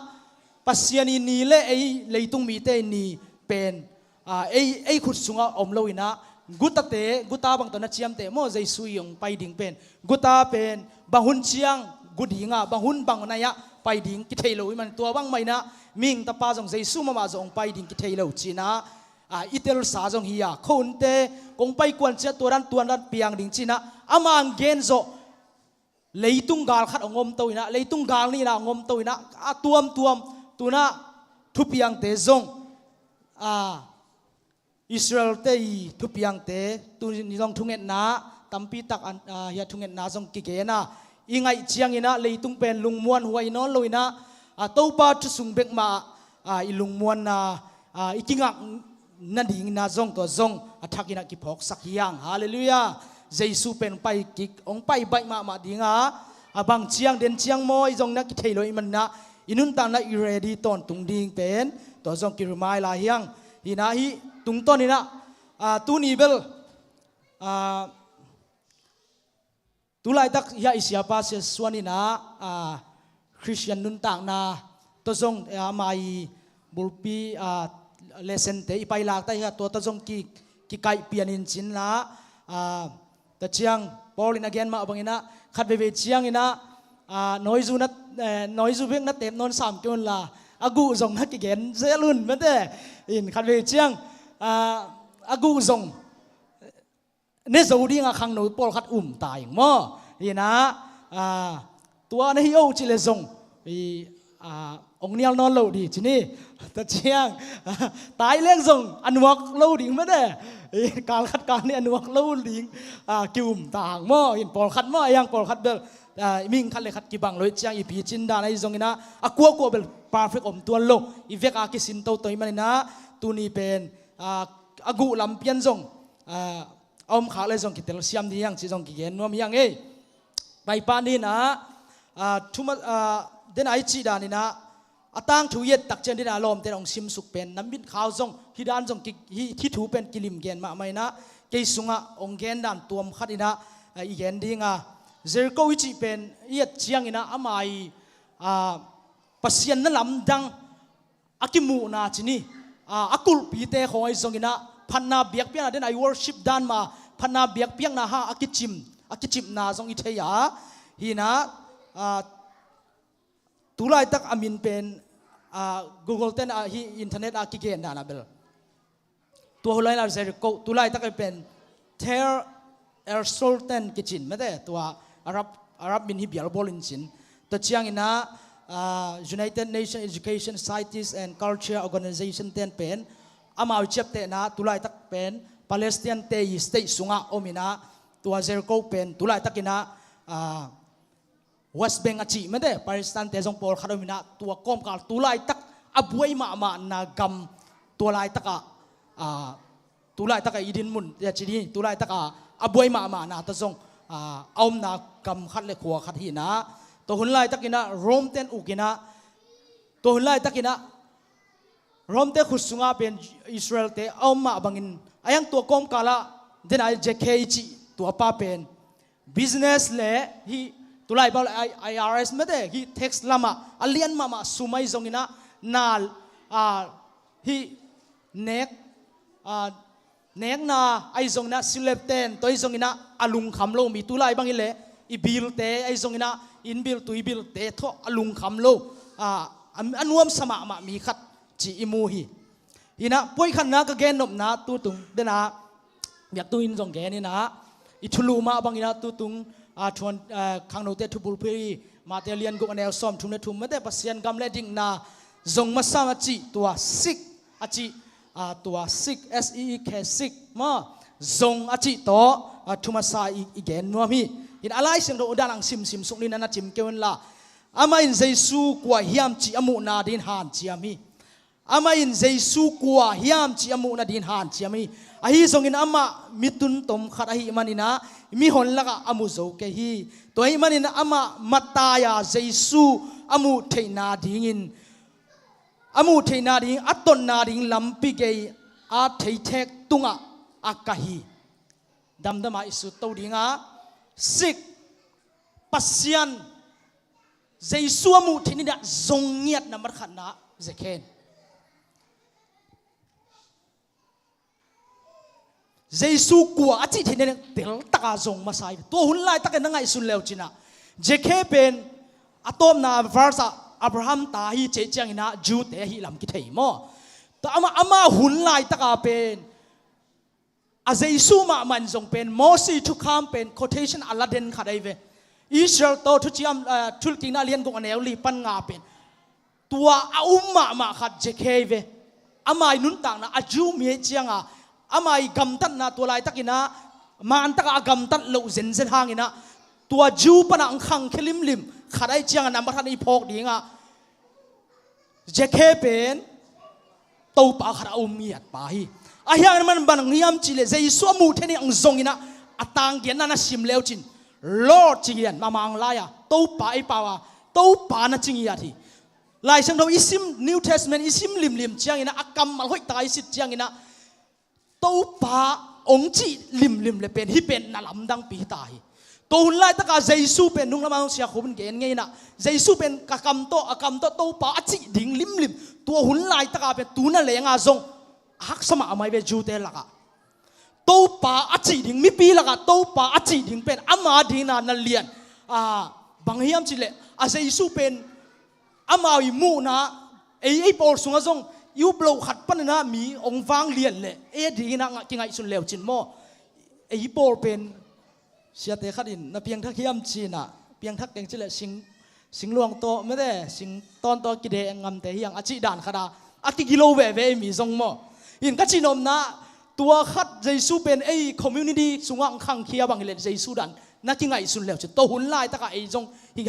Pasian i ni le ei leitung mite i ni pen, ah, ei, ei khut sungah om lo inah gutate, guta bang tawh na ciamteh maw, Jesu i ong pai ding pen guta pen bang hun ciang gu dingah, bang hun bang nai-ah pai ding kithei lo i man, tua bangmah inah mihing tapa zong Jesu mahmah zong ong pai ding kithei lo cinah, ah, i telsa zong hi a, khuante kong pai kuan ciah tua dan tuan dan piang ding cinah ama ang gen zawh leitung gal khat ong omto inah, leitung gal nihna ong omto inah, a tuamtuam tunah thupiangte zong, ah, Israel-te i thupiangte tuni zong thungetna tampi tak an, ah, hia thungetna zong kigen a, i ngaih cianginah leitung pen lungmuan huai nawn lo inah, ah, Topa thu sung bek mah, ah, i lungmuanna, ah, i kingak nadingin ah zong tua zong a thakin ah kiphawksak hi hang. Halleluiah. Jesu pen pai kik, hong pai baih mahmah ding a, a bang ciang den ciang maw i zong na kithei lo i man ah i nuntakna i ready tawntung ding pen tua zong kiremind lai hi hang. Hi nah hih tungtawn in ah, ah, tuni bel, ah, tu laitak hiah i siapa Sia Suan in ah, ah, Khristian nuntakna tawh zong, eh, ama i bulpi, ah, lesson-te i pailak ta hiah tua tawh zong ki, kikaih pian in cin lah, ah, tua ciang Paul in a gen mah bangin ah khat veivei ciangin ah, ah, nawizu na, eh, nawizu bek na tep nawn sam kei un la a guh zong na kigen zel un mate. In khat veivei ciang, ah, a guh zong ne zo ding a khangno pawlkhat um ta ing maw? Hi nah, ah, tua na hi o cih leh zong i, ah, hong nial nawn lo ding ci ni. Tua ciang, ah, tai leng zong a nuak lo ding mate. I kal khat kal nih a nuak lo ding, ah, ki-um ta hang maw? In pawlkhat maw, a hiang pawlkhat bel, ah, mihing khat le khat kibang lo i ciang i picin dan ahi zongin ah a kuakua bel perfect om tuan lo. I vek a kisin toto i manin ah tuni pen, ah, a guh lam pian zong, ah, a om khak le zong kitelsiam ding hi hang cih zong kigen nuam hi hang ei. Pai pah ni nah, ah, thuma, ah, den a i cih dan in ah a tangthu i et tak ciang den a lawmte in hong simsuk pen na mit khau zong hih dan zong ki, hih, hih thu pen kilim gen mahmah in ah kei sungah hong gen dan tuam khat in ah, ah, i gen ding a, Jericho i cih pen i et ciangin ah ama i, ah, Pasian na lamdang a kimuhna ci ni, ah, a kulhpite khawng ahi zongin ah phatna biakpiakna den a i worship dan mah phatna biakpiakna hang a kicim, a kicimna zong i thei a. Hi nah, ah, tu laitak a min pen, ah, Google ten ah hih internet ah kigen dan ah bel tua hun lai in ah Jericho tu laitak a pen Deir el-Sultan kici in mate, tua Arab, Arab min hi bialbawl in cin. Tua ciangin ah, ah, United Nations Education, Science and Culture Organization ten pen amau i ciaptehna tu laitak pen Palestine-te i state sungah om in ah tua Jericho pen tu laitakin ah, ah, West Bank a cih mate, Palestine-te zong pawlkhat om in ah tua kawmkal tu laitak a buai mahmahna gam, tua laitak ah, ah, tu laitak ah i dinmun, ya ci ni, tu laitak ah a buai mahmahna tawh zong, ah, a omna gam khat le khua khat hi inah, tua hun laitakinah Rome ten uk inah, tua hun laitakinah Rome te khut sungah pen Israel te a om mah bangin a hiang tua kawmkalah dena Zacchaeus i cih tua pa pen business le hih tulai bau le I R S mete hih tax lamah a lian mahmah sum ahi zonginah na, a, hih nek, a, nekna ahi zonginah silep ten tua ahi zonginah a lungkham lo mi tulai bang hi leh i bilte ahi zonginah inn bil tui bilte thaw a lungkham lo, a, a, a nuamsa mahmah mi khat ci i mu hi. Inah puai khatna ka gennopna tutung dena biaktu in zong gen inah i thulu mah banginah tutung, a, thuan, a, khangnote thubulphi Mate lian guk a neu sawm thum le thum mete Pasian gam le dikna zong masa a cih tua sik a cih, a, tua sik S E E K sik ma zong a cih tawh, a, thumasa i, i gen nuam hi. In a Lai Siangtho dan ang simsim suk ni na na cim keu inla amah in Jesu kua hiam cih a muhna din hanciam hi. Amah in Jesu kua hiam cih a muhna din hanciam hi. Ahi zongin amah mi tuntom khat ahih maninah mihon lakah a mu zo kei hi. Tua ahih manin amah Matthai-a Jesu a muh theihna dingin, a muh theihna ding a totna ding lampi gei a theithek tungah a kah hi. Damdama i sut to dinga sik Pasian Jesu a muh theih ninah zong ngiat nambat khatna Zacchaeus. Jesu kua a cih theih ninah teltaka zong masa hi. Tua hun laitakin na ngaihsun leu cinah Zacchaeus pen a tawpna verse ah Abraham ta hi cih cianginah Jew te ahi lam kithei maw? Tua ama, ama hun laitaka pen a Jesu mahmah in zong pen Mosi thukham pen quotation a la den khat ahi ve. Israel tawh thuciam, ah, thulkikna a lian guk a neu li pan nga pen tua a um mahmah khat Zacchaeus ahi ve. Amah i nuntakna a Jew mi ahi cianga amah i gamtatna tua laitakinah mantaka a gamtat loh zenzen hanginah tua Jew pana ang khangkhia limlim khat ahi cianga nambat khat i phawk dingah Zacchaeus pen Topa khat a um ngiat pa hi. Ahi hangin man bang hiam cihleh Jesu a muh theih ni ang zonginah a tanggiatna na sim leu cin Lord ci hian mamang lai-a Topa ei pau a Topa na ci ngiat hi. Lai Siangtho i sim New Testament i sim limlim cianginah a kammal hoihtaka i sit cianginah Topa ong cih limlim le pen hih pen na lamdangpi hi ta hi. Tua hun laitaka Jesu pen nunglamah hong siakhum in gen ngeinah Jesu pen ka kam tawh a kam tawh Topa a cih ding limlim tua hun laitaka pen tuna lenga zong a haksa mahmah hi ve Jew te lakah. Topa a cih ding mipi lakah Topa a cih ding pen ama dingna na lian, a, bang hiam cihleh a Jesu pen amau i muhna ei ei pawl sungah zong i uploh khat paninah mi ong vang lian leh ei dinginah kingaihsun leu cin maw? Ei pawl pen siate khat in na piangthak hiam cinah piangthak teng cileh sing, singluang tawh mete sing tawn tawh kideh ngamte hiang a cih dan khata a kigilo veve ei mi zong maw? In ka cihnopna tua khat Jesu pen ei community sungah ang khangkhia bang hileh Jesu dan na kingaihsun leu cin tua hun laitaka ei zong hi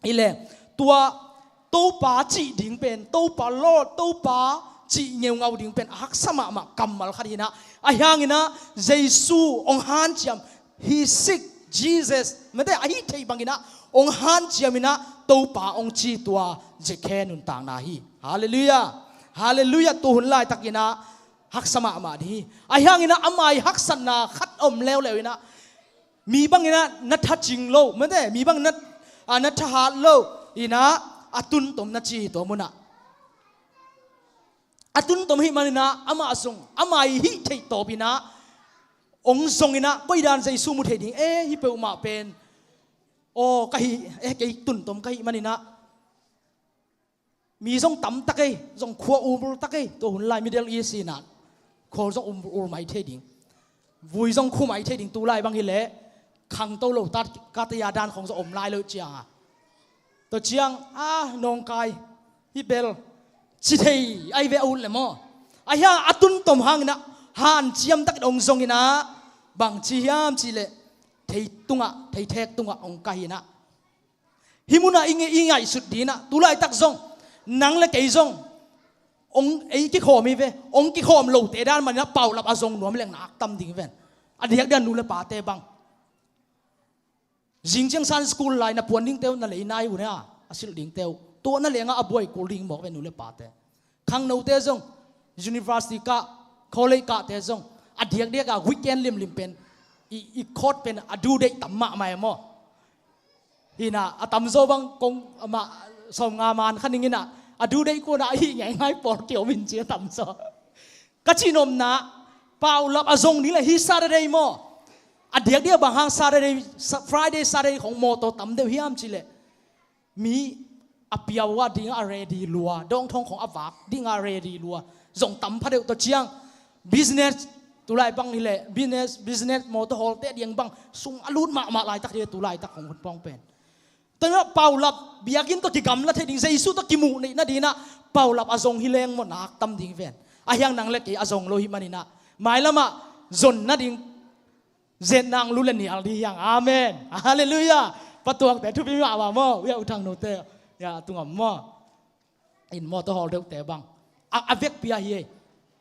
hileh tua Topa cih ding pen Topa Lord Topa cih ngeungau ding pen a haksa mahmah kammal khat hinah ahi hanginah Jesu ong hanciam hi sik Jesus mete ahi thei banginah ong hanciaminah Topa ong ci tua Zacchaeus nuntakna hi. Halleluiah. Halleluiah. Tua hun laitakinah haksa mahmah ding hi. Ahi hanginah ama i haksatna khat om leuleu inah mi banginah na thacing lo mete mi bangin na, a, na thahat lo inah a tuntom na ci hi tua munah. A tuntom hih maninah amah zong ama i hih theih tawpinah ong zonginah koidan Jesu mu thei ding e hih peuhmah pen aw ka hih e kei tuntom ka hih maninah mi zong tamtak ei zong khua umul tak ei tua hun lai Middle East inah khawl zong umul mai thei ding vui zong khu mai thei ding tulai bang hileh khangto lo tat kataya dan khong zong om lai lo cianga tua ciang a nawngkai hih bel ci thei ahi ve a ut le maw? Ahi hang a tuntom hanginah hanciam takin ong zonginah bang ci hiam cihleh thei tungah thei thek tungah ong kah hinah hih munah i ngaihsut dinah tulaitak zong nang le kei zong ong ei kikhawm hi ve. Ong kikhawm lote dan maninah paulap a zong nuam leng nak tam ding ven a diakdiak nu le pate bang Zing ciang Sunday school lai na puan dingte uh na lei nai uh na, a silh dingte uh. Tua na lengah a buai kul ding mawk ve nu le pate. Khangnote zong, university kah, college kahte zong, a diakdiak a weekend limlim pen, i, i court pen a due date tam mahmah e maw. Hi na, a tamzaw bang kong amah sawmnga man kha ning hi na, a due date kuana a hih ngeingai pawl kiom in ci a tamzaw. Ka cihnopna, paulap a zong ding le hi Saturday maw. A diakdiak bang hang Saturday, Sa-, Friday, Saturday khong mawtaw tam deuh hiam ci leh. Mi a piau a ding a ready lua, dawngthawng khong a vak ding a ready lua. Zong tam pha deuh tawh ciang, business, tulai bang hi leh, business, business mawtaw hawlte diang bang, sum a lut mahmah laitak hi tulaitak khong hun pawng pen. Tengah paulap, biakinn tawh kigamla thei ding, Jesu tawh kimuh neih nadinah, paulap a zong hi leng maw nak tam ding ven. A hiang nang le kei a zong lo hi maninah, mailamah zon nading, zet nang lu le nial ding hiang. Amen. Halleluiah. Patuangte thupi mahmah maw, uiah u Thang Note. Ya, tungam maw. In mawtaw hawl deuhte bang. A, a vekpi a hi ei.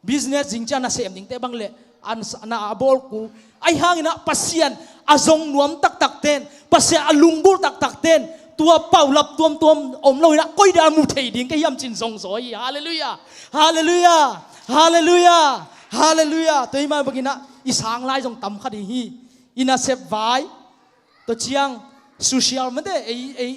Business zingciang na sem dingte bang le, an sa-, na a bawl kul. Ahi hanginah Pasian a zong nuam taktak ten, Pasian a lunggulh taktak ten, tua paulap tuamtuam om loinah koi dan mu thei ding ka hiam cin zong zaw hi. Halleluiah. Halleluiah. Halleluiah. Halleluiah. Tua hi mah banginah i sang lai zong tam kha ding hi. I nasep vai. Tua ciang social mate, ei, ei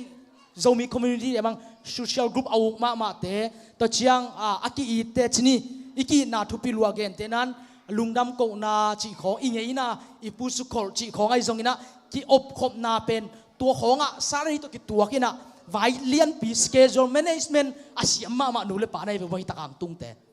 Zomi community te bang social group a uk mahmahte, tua ciang, a, a ki-itte cini, i ki-itna thupi lua gente nan, lungdam kohna cih khawng, i ngeina, i pusukholh cih khawng ahi zonginah, ki-opkhopna pen, tua khawngah salary tawh kituakinah, vai lianpi schedule management a siam mahmah nu le pa na hi ve, vai takang tungte.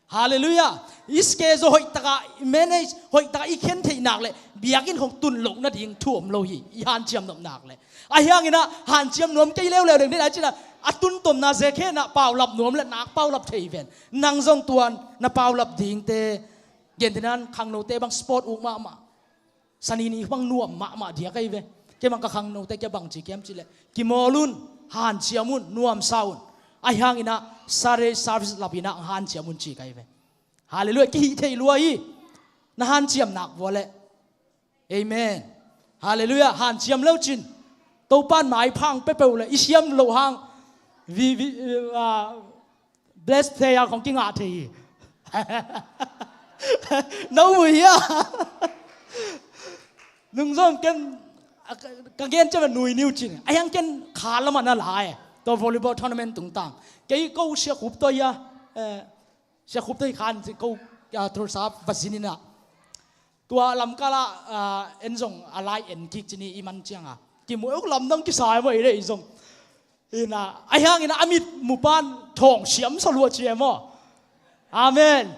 Halleluiah. I schedule hoih takah i manage, hoih takah i khen theih nak le biakinn khong tun loh nading thu om lo hi. I hanciam nop nak le. Ahi hanginah hanciam nuam kei leuleu deng den ai cinah a tuntomna Zekhe inah paulap nuam le nak paulap thei ven. Nang zong tuan na paulap dingte gentehnan Khangnote bang sport uk mahmah. Sani ni bang nuam mahmah diak ahi ve. Kei bang ka Khangnote kia bang ci kiam cileh, kimawl un, hanciam un, nuamsa un. Ahi hanginah Saturday service lapinah hanciam un ci ka hi ve. Halleluiah. Kihih thei lua hi. Na hanciam nak vua leh. Amen. Halleluiah. Hanciam leu cin Topan maiphang pepeuh le i siam loh hang vi, vi, ah, bless player khong kingah thei hi. No mu hia. Nungzom ken, a, ka, ka gen ciam a nui niu cin. A hiang ken kha lamah na lai. Tua volleyball tournament tungtang. Kei ko sia khup tua hia. Eh, sia khup tua hi khan ko, ah, thursa va zininah. Tua lamkalah, ah, en zong a lai en kik cini i man cianga. Kimu euk lamdang kisai maw i rei zong. Inah, ahi hanginah a mit mupan thawng siam sa lua ci e maw. Amen.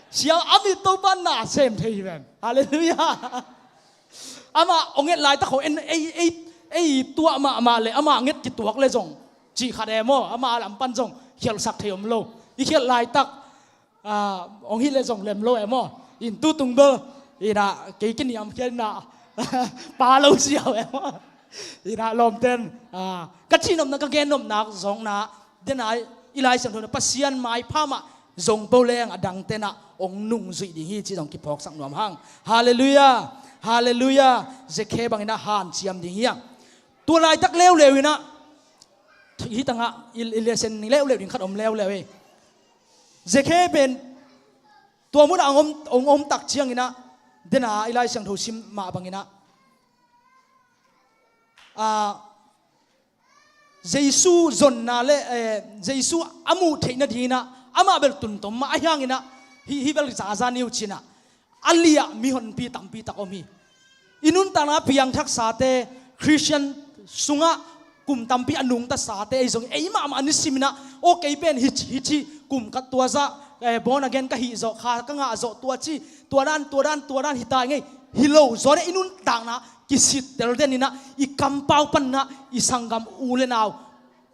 Siam a mit Topan na sem thei hi ven. Halleluiah. Amah ong et laitak ho en ei, ei, ei tuah mahmah le amah nget kituak le zong. Cih khat e maw, amah a lampan zong khialhsak thei om lo. I khialh laitak, ah, ong hih le zong lem lo e maw. In tu tung bel, inah, kei kiniamkhiatna, pa lo siau e maw. Inah lawmten, ah, ka cihnopna, ka gennopna zongna, dena i Lai Siangtho na Pasian maipha mah zong bo leng a dangtenah ong nungzuih ding hi ci zong kiphawksak nuam hang. Halleluiah. Halleluiah. Zekhe banginah hanciam ding hiang. Tua laitak leuleu inah, hih tangah i, i lesen leuleu ding khat om leuleu ei. Zekhe pen tua munah ong om, ong om tak cianginah, dena i Lai Siangtho sim mah banginah, ah, Jesu zonna le, eh, Jesu a muh theih nadinginah amah bel tuntom mah ahi hanginah, hih, hih bel zaza niu cinah, a liah mihonpi tampi tak om hi. I nuntakna piangthaksate, Khristian sungah kum tampi a nungtasate, ei zong ei mahmah ni siminah, aw kei pen hi, hi ci, kum ka tua zah, eh, born again ka hih zawh, kha ka ngah zawh tua ci, tua dan, tua dan, tua dan hi ta ngei, hi lo, zawne i nuntakna kisittel deninah, i kampau paninah, i sanggam u le nau,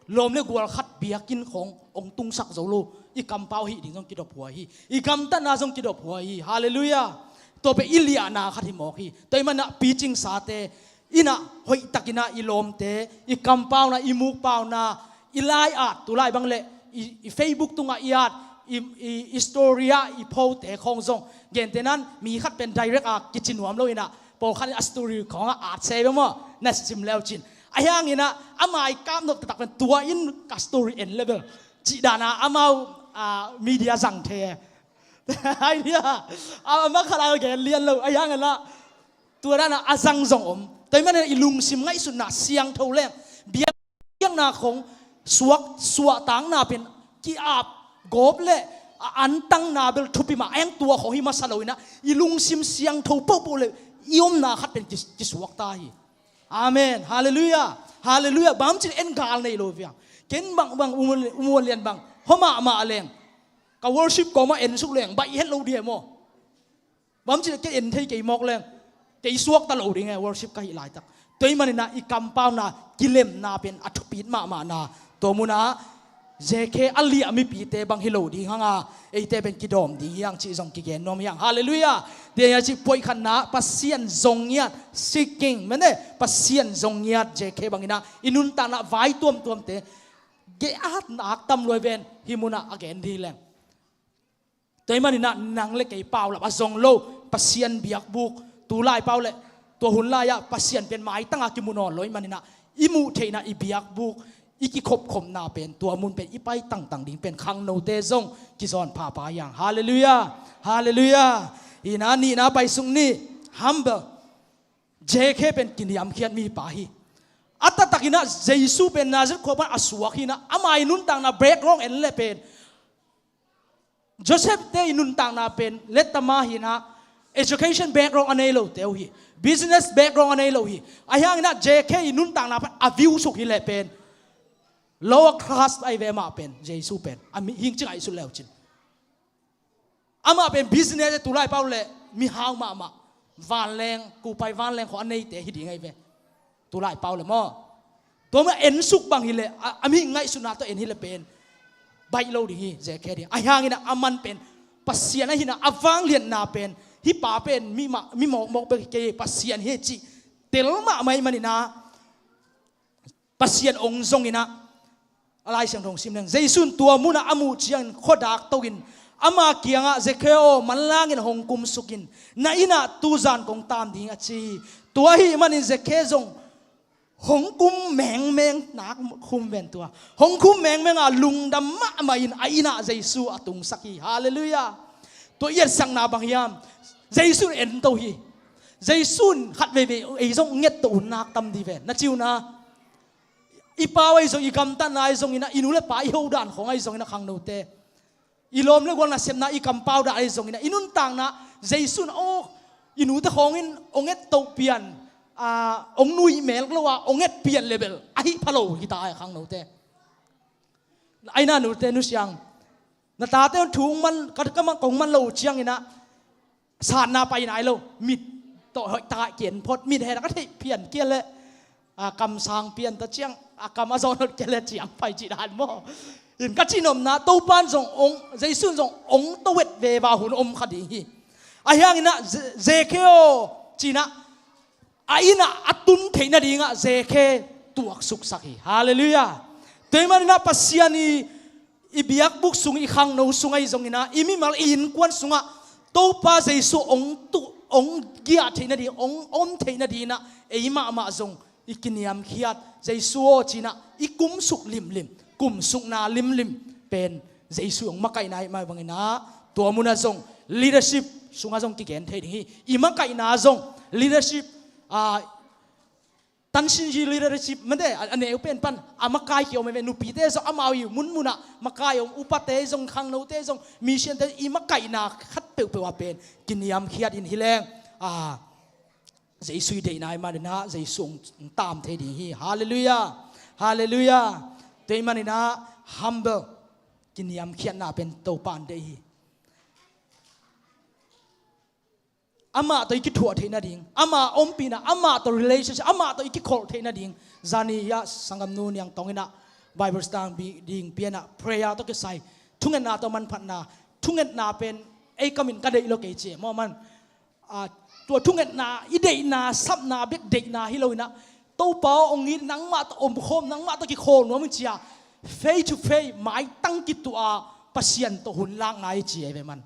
lawm le gual khat biakinn khong ong tungsak zo lo. I kampau hih ding zong kidop huai hi. I gamtatna zong kidop huai hi. Halleluiah. Tua pen i liahna khat hi mawk hi. Tua i manah picingsate, inah hoihtakinah i lawmte, i kampauna, i mukpauna, i lai-at, tulai bang le, i, i Facebook tungah i at, i, i, i story ah i phote khong zong. Gentenan mi khat pen direct a kici nuam lo inah, pawlkhat in a story khongah at se ve maw. na sim leu cin. Ahi hangin ah ama i kap nop taktak pen tua in ka story en level cih dan a amau, ah, media zang thei. Ai dia, a, ama khat a gen lian lo. Ahi hangin ah tua dan a a zang zong om. Tua ahih manin i lungsim ngaihsutna siangtho leng, biakpiakna khong suak, suahtakna pen ki-ap gawp le a antangna bel thupi mah, a eng tua khong hi masa lo in ah i lungsim siangtho pohpoh le i omna khat pen ki, kisuak ta hi. Amen. Halleluiah. Halleluiah. Bang hang hiam cih leh en gal nei lo viang. Ken bangbang, U Muan, U Muan Lian bang, hua mahmah leng, ka worship kawmah en suk leng baih het lo ding e maw. Bang hang hiam cih leh ken en thei kei mawk leng, kei suakta lo ding e, worship ka hih laitak. Tua ahih manin ah i kampauna, kilemna pen a thupit mahmahna. Tua munah Zakhe a liah mipite bang hi lo ding hang a, eite pen kidawm ding hi hang cih zong kigen nuam hi hang. Halleluiah. Tua ahih manin ah cih puaih khatna, Pasian zong ngiat, seeking, mene, Pasian zong ngiat Zakhe bangin ah i nuntakna vai tuamtuamte, geh-at nak tam lua hi ven, hih munah a gen ding hi leng. Tua ahih manin ah nang le kei paulap a zong lo, Pasian biakbuk, tu lai pau le tua hun lai-ah Pasian pen maitang a kimu nawn lo ahih manin ah i muh theihna, i biakbuk, i kikhopkhopna pen tua mun pen i pai tangtang ding pen khangnote zong kizawn phapha hi hang. Halleluiah. Halleluiah. Hi in ah nihna pai suk ni, humble. Zakhe pen kiniamkhiat mipa hi. A taktakin ah Jesu pen Nazareth khua pan a suak hi in ah, ama i nuntakna background en le pen, Joseph te i nuntakna pen lettama hi in ah, education background a nei lote uh hi, business background a nei lo hi. Ahi hangin ah Zakhe i nuntakna pen a view suk hi le pen lower class ahi ve amah pen, Jesu pen. A mi hing ci ngaihsut leu cin. Amah pen business e, tu lai pau le mihau mahmah. Vanleng, kupai vanleng khua a neite hi ding ahi ve. Tu lai pau le maw. Tua mah en suk bang hi le, a, a mi ngaihsutna tawh en hi le pen baih lo ding hi, Zakhe ding. Ahi hangin ah aman pen Pasian ahi in ah a vangliatna pen, hih pa pen mi mah, mi mawkmawk bek hi kei, Pasian hi cih tel mahmah ahih manin ah Pasian ong zong in ah, a Lai Siangtho sim leng, Jesu in tua munah a muh ciangin khuadak to in ama kiangah, Zakhe aw, manlangin hong kumsuk in, na inn ah tuzan kong taam ding hi, a ci hi. Tua ahih manin Zakhe zong hong kum mengmeng, nak khum ven tua, hong khum mengmeng a lungdam mahmah in a inn ah Jesu a tungsak hi. Halleluiah. Tua i etsakna bang hiam? Jesu in en to hi. Jesu in khat veivei ei zong nget to un nak tam ding ven, na ci un ah. I pau ahi zong, i gamtatna ahi zongin ah, i nu le pa i hodan khawng ahi zongin ah, khangnote, i lawm le gual nasepna, i kampau dan ahi zongin ah, i nuntakna, Jesu in, aw, i nute khawngin ong et toh pian, a, ong nuih melh lo a, ong et pian le bel ahi pha lo hi ta a, khangnote. Aina nute nusiang, na tate un thu ong man, ka, ka man, kong man lo uh ciangin ah, satna pai nai lo, mit tawh hoih tak a kian phot, mit hena ka theih pian kia le, a, kam sang pian ta ciang, a, kam a zawn hoih kia le ciang pai cih dan maw. In ka cihnopna, Topa in zong ong, Jesu in zong ong to et veva hun om kha ding hi. Ahi hangin ah, Ze-, Zakhe aw, ci-in ah, a inn ah a tun theih nadingah Zakhe tuaksuksak hi. Halleluiah. Tua ahih manin ah Pasian i, i biakbuk sung, i khangno sung ahi zongin ah, i mimal, i innkuan sungah Topa Jesu ong tu, ong giah theih nading, ong om theih nadingin ah, ei mahmah zong i kiniamkhiat, Jesu aw, ci-in ah i kumsuk limlim, kumsukna limlim pen Jesu ong makaihna ahih mah bangin ah, tua munah zong leadership sungah zong kigen thei ding hi. I makaihna zong leadership, a, tansin hi, leadership mate, a, a neu pen pan a makai ki-om e ve, nupite zong amau i munmunah makai om, upate zong, khangnote zong, missionte, i makaihna khat peuhpeuh ah pen kiniamkhiat in hi leng, a, Jesu i deihna ahih manin ah Jesu ong, ong taam thei ding hi. Halleluiah. Halleluiah. Tua ahih manin ah humble, kiniamkhiatna pen Topa in deih hi. Amah tawh i kithuah theih nading, ama ompihna, amah tawh relationship, amah tawh i kikholh theih nading. Zani ah sanggamnu Niang Tong in ah Bible study ding pian ah, prayer tawh kisai, thungetna tawh manphatna, thungetna pen ei kam in ka deih lo kei ci e maw, man. A, tua thungetna, i deihna, sapna bek deihna hi lo-in ah, Topa aw, ong it, nangmah tawh omkhawm, nangmah tawh kikhawl nuam ing ci-a, face to face, maitang kituah a Pasian tawh hun lakna hi ci e ve man.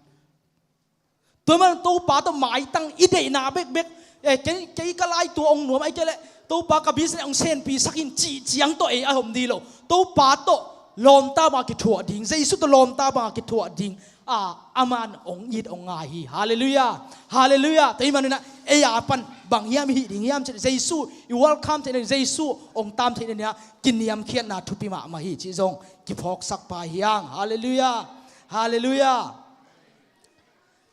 Tua man Topa tawh maitang, i deihna bekbek, Eh, kei, kei ka lai tua ong nuam, ai kei le Topa ka business ong senpi sakin cih ciang tawh ei a hom di lo. Topa tawh lawmta bang a kithuah ding, Jesu tawh lawmta bang a kithuah ding a, aman ong it ong ngai hi. Halleluiah. Halleluiah. Tua hi maninah ei a pan bang hiam i hih ding hiam cih Jesu i welcome theihna, Jesu ong tam theihna kiniamkhiatna thupi mahmah hi cih zong kiphawksak pah hiang. Halleluiah. Halleluiah.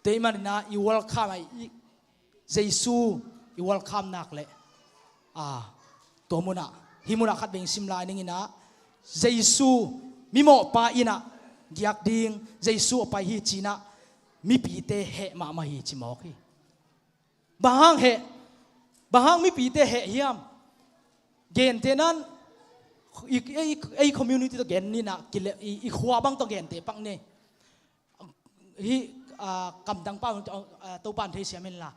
Tua hi maninah i welcome a i Jesu i welcome nak leh, a, tua munah, hih munah khat beng sim lai ninginah Jesu mimawhpa innah giak ding, Jesu a pai hi cinah mipite heh mahmah hi ci mawk hi. Bang hang heh? Bang hang mipite heh hiam? Gentehnan i, i, i community tawh gen ninah kile, i, i khua bang tawh gente pak ni. Hih, a, kamdang pa, a, Topa in theisiam inla,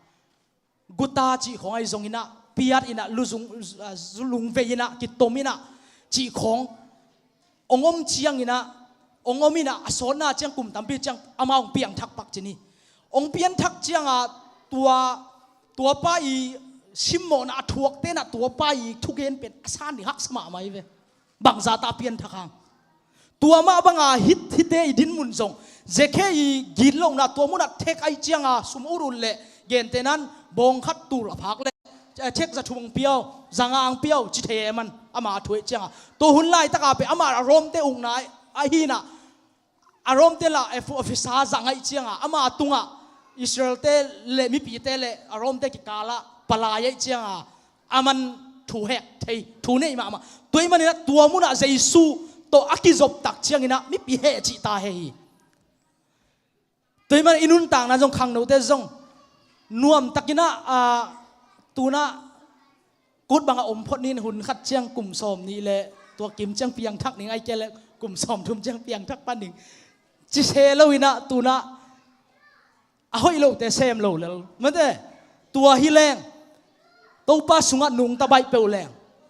guta cih khawng ahi zonginah piat innah luzung, a, zulung vei innah kitom innah cih khawng ong om cianginah, ong om innah a sawtna ciang kum tampi ciang amah ong piangthak pak ci ni. Ong pianthak cianga tua, tuapa i simmawhna a thuakte innah tuapa i thugen pen a san ding haksa mahmah hi ve. Bangzah ta pianthak hang? Tua mah banga hit, hite i dinmun zong Zekhe i gitlohna tua munah thek ahi cianga sum ut ut leh gentehnan bawng khat tul a phak leh, eh, thek za thum ang piau, za nga ang piau ci thei e man, ama a thuak cianga. Tua hun laitaka pen ama a Rom-te ukna ahi inah a Rom-te lah officer za ngaih cianga ama tungah Israel-te le mipite le a Rom-te kikalah palai ahi cianga aman thu hek thei, thu nei mahmah. Tua hi maninah tua munah Jesu tawh a kizoptak cianginah mipi heh cih ta heh hi. Tua hi man i nuntakna zong khangnote zong nuamtakinah, a, tunah kut bangah om phot nin hun khat ciang kum sawm nih le tua kim ciang piangthak ning ai kei le kum sawm thum ciang piangthak pan ning ci se loinah tunah a hoih lote sem lo lel mate. Tua hi leng Topa sungah nungta baih peuh leng.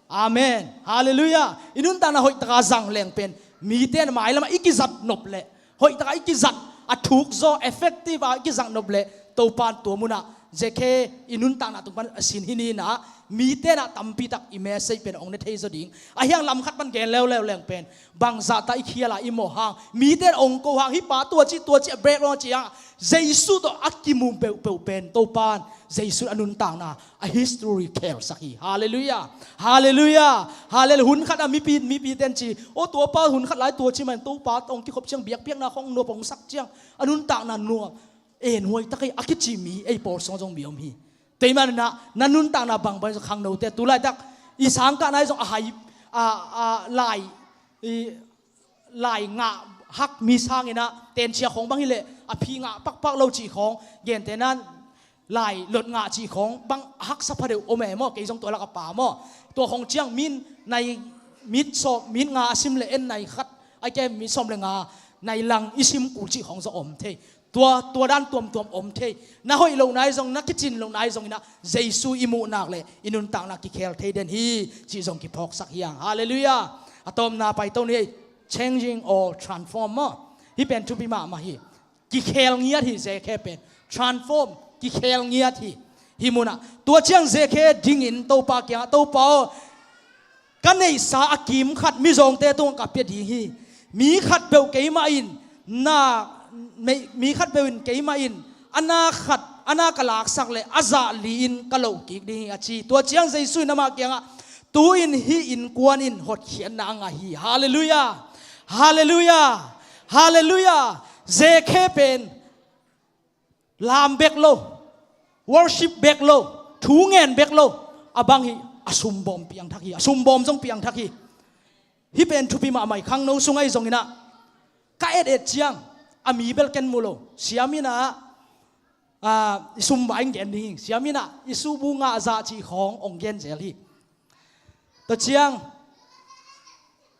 Amen. Halleluiah. I nuntakna hoihtaka zang leng pen mite na mailamah i kizat nop leh, hoihtaka i kizat, a thukzaw effective a i kizat nop leh Topa in tua munah Zekhe i nuntakna tung pan a sin hi ninah mite na tampitak i message pen ong ne thei zaw ding. A hiang lam khat pan gen leuleu leng pen bangzah ta i khiala i mawh hang, mite in ong ko hang, hih pa tua ci tua ci a break lo ci hang, Jesu tawh a kimu peuhpeuh pen Topa in Jesu a nuntakna a history khelsak hi. Halleluiah. Halleluiah. Halleluiah. Hun khat a mipi, mipite in ci, aw tuapa hun khat lai tua ci man Topa tawh ong kikhop ciang biakpiakna khong nuam ong sak ciang a nuntakna nuam, en huai tak hi a kici mi ei pawl sungah zong mi om hi. Tua hi maninah na nuntakna bangbang zong khangnote tu laitak i sangkahna hi zong a hai, a, a, lai, i, lai ngah hak mi sanginah tencia khawng bang hileh a phi ngah pakpak lo cih khawng, gentehnan lai lot ngah cih khawng bang haksa pha deuh om e maw, kei zong tua lak a pa maw. Tua khawng ciang min nai mit sawm, mit nga a sim le en nai khat, ai ke mit sawm le nga nai lang i sim kul cih khawng zong om thei. Tua, tua dan tuamtuam om thei. Na hoih lohna hi zong, na kicin lohna hi zonginah Jesu i muhnak le i nuntakna kikhel thei den hi cih zong kiphawksak hiang. Halleluiah. A tawpna paito ni, changing or transform maw? Hih pen thupi mahmah hi. Kikhel ngiat hi Zekhe pen. Transform, kikhel ngiat hi. Hih munah tua ciang Zekhe dingin Topa kiangah, Topa aw, ka neihsa a kim khat mizawngte tungah ka pia ding hi. Mi khat peuh keimah in na, mi, mi khat peuh in keimah in a na khat, a na ka laksak le a zah li-in ka loh kik ding hi a ci. Tua ciang Jesu in amah kiangah, tu-in hih innkuan in hotkhiatna a ngah hi. Halleluiah. Halleluiah. Halleluiah. Zekhe pen lam bek lo, worship bek lo, thu ngen bek lo, a bang hi, a sumbawm piangthak hi, a sumbawm zong piangthak hi. Hih pen thupi mahmah hi. Khangno sung ahi zonginah ka et et ciang a mi bel ken mu lo. Siam innah, a, i sum vai gen ding hi. Siam innah i subu ngah zah cih khawng ong gen zel hi. Tua ciang,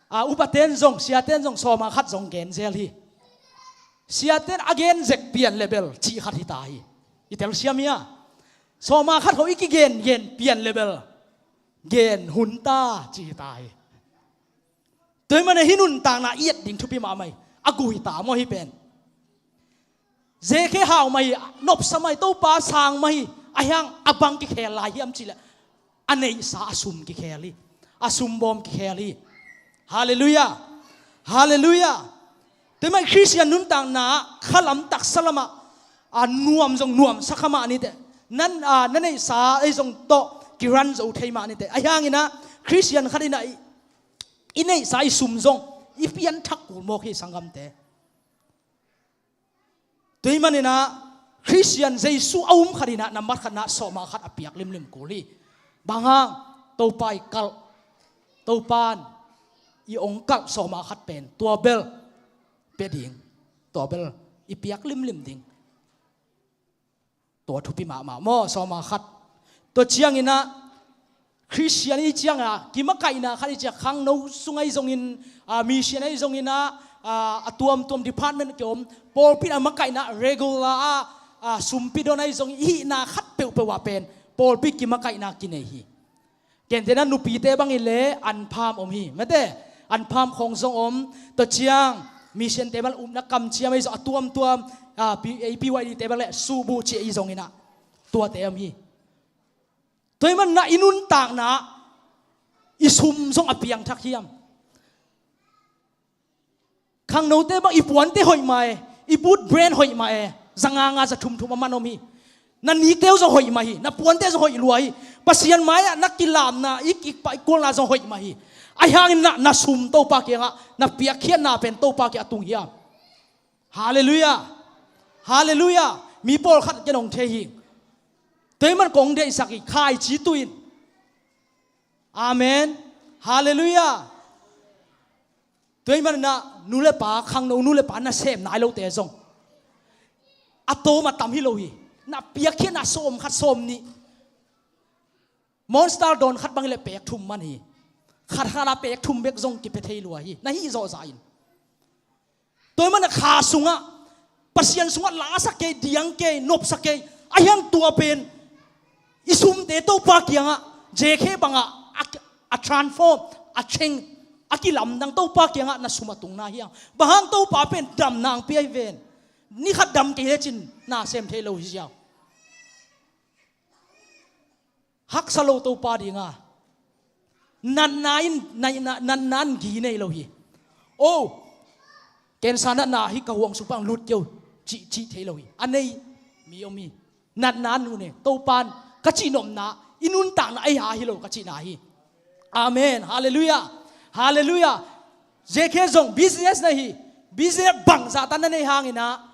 a, upaten zong, siaten zong sawma khat zong gen zel hi. Siaten a gen zek pian le bel cih khat hi ta hi. I tel siam hi a. Sawma khat ho i kigen gen pian le bel gen hun ta cih hi ta hi. Tua hi manah hih nuntakna i et ding thupi mahmah hi. A gui ta maw hih pen? Zekhe hau mah hi, nopsa mah hi, Topa sang mah hi, Ahi hang a bang kikhel lai hiam cih leh a neihsa a sum kikhel hi. A sum bawm kikhel hi. Halleluiah. Halleluiah. Tua mah Khristian nuntakna ah khalam taksa lamah a nuam zong nuamsa kha mah ni teh. Nan, a, na neihsa ei zong tawh kiran zo thei mah ni teh. Ahi hangin ah Khristian khat in ah i, i neihsa i sum zong i pianthak kul mawk hi sanggamte. Tua ahih manin ah Khristian Jesu a um khat in ah nambat khat in ah sawma khat a piak limlim kul hi. Bang hang? Topa i kalh, Topa in i ong kalh sawma khat pen tua bel pia ding, tua bel i piak limlim ding. Tua thupi mahmah maw, sawma khat. Tua ciangin ah Khristian i ciangin ah kimakaihna khat i ciang khangno sung ahi zongin, a, mission ahi zongin ah, a, a tuamtuam department kiom, pawlpi in a makaihna regular ah, a, sumpi don ahi zongin i hihna khat peuhpeuh ah pen pawlpi kimakaihna kinei hi. Gentehna nupite bangin le anpham om hi. Mate, anpham khawng zong om. Tua ciang missionte bang upna kamciam ahi zong a tuamtuam, a, P-, A P Y D te bang le subu ci ahi zongin ah tuate om hi. Tua ahih manin ah i nuntakna i sum zong a piangthak hiam? Khangnote bang i puante hoih mah e, i boot brand hoih mah e, za nga nga za thum thum a man om hi. Na nikte uh zong hoih mah hi, na puante zong hoih lua hi. Pasian mai-ah na kilamna, i kipah i kualna zong hoih mah hi. Ahi hangin na, na sum Topa kiangah, na piakkhiatna pen Topa kiangah tung hiam? Halleluiah. Halleluiah. Mi pawlkhat ken hong thei hi. Tua ahih man kong deihsak hi, khaici tuh in. Amen. Halleluiah. Tua ahih manin ah nu le pa, khangno nu le pa nasem nai lote zong a tawm a tam hi lo hi. Na piakkhiatna sawm khat sawm nih. Monster dawn khat bang le pek thum man hi. Khat khat a pek thum bek zong kipia thei lua hi. Na hih zawh zah in. Tua ahih manin kha sungah, Pasian sungah lasak kei, diang kei, nopsak kei. Ahi hang tua pen i sumte Topa kiangah, J K bangah, a, a transform, a change, a kilamdang Topa kiangah na sum a tungna hiam? Bang hang? Topa pen damna hong pia hi ven. Ni khat dam kei lecin na sem thei lo hi ziau. Haksa lo Topa dinga. Natna in, natna, natna in gi nei lo hi. O, cancer natna hi ka huang sung pan lut kei o, cih, cih thei lo hi. A nei mi om hi. Natna in hun e, Topa in ka cih nopna, i nuntakna ei ha hi lo ka cihna hi. Amen. Halleluiah. Halleluiah. J K zong business na hi. Business bangzah tan na nei hangin ah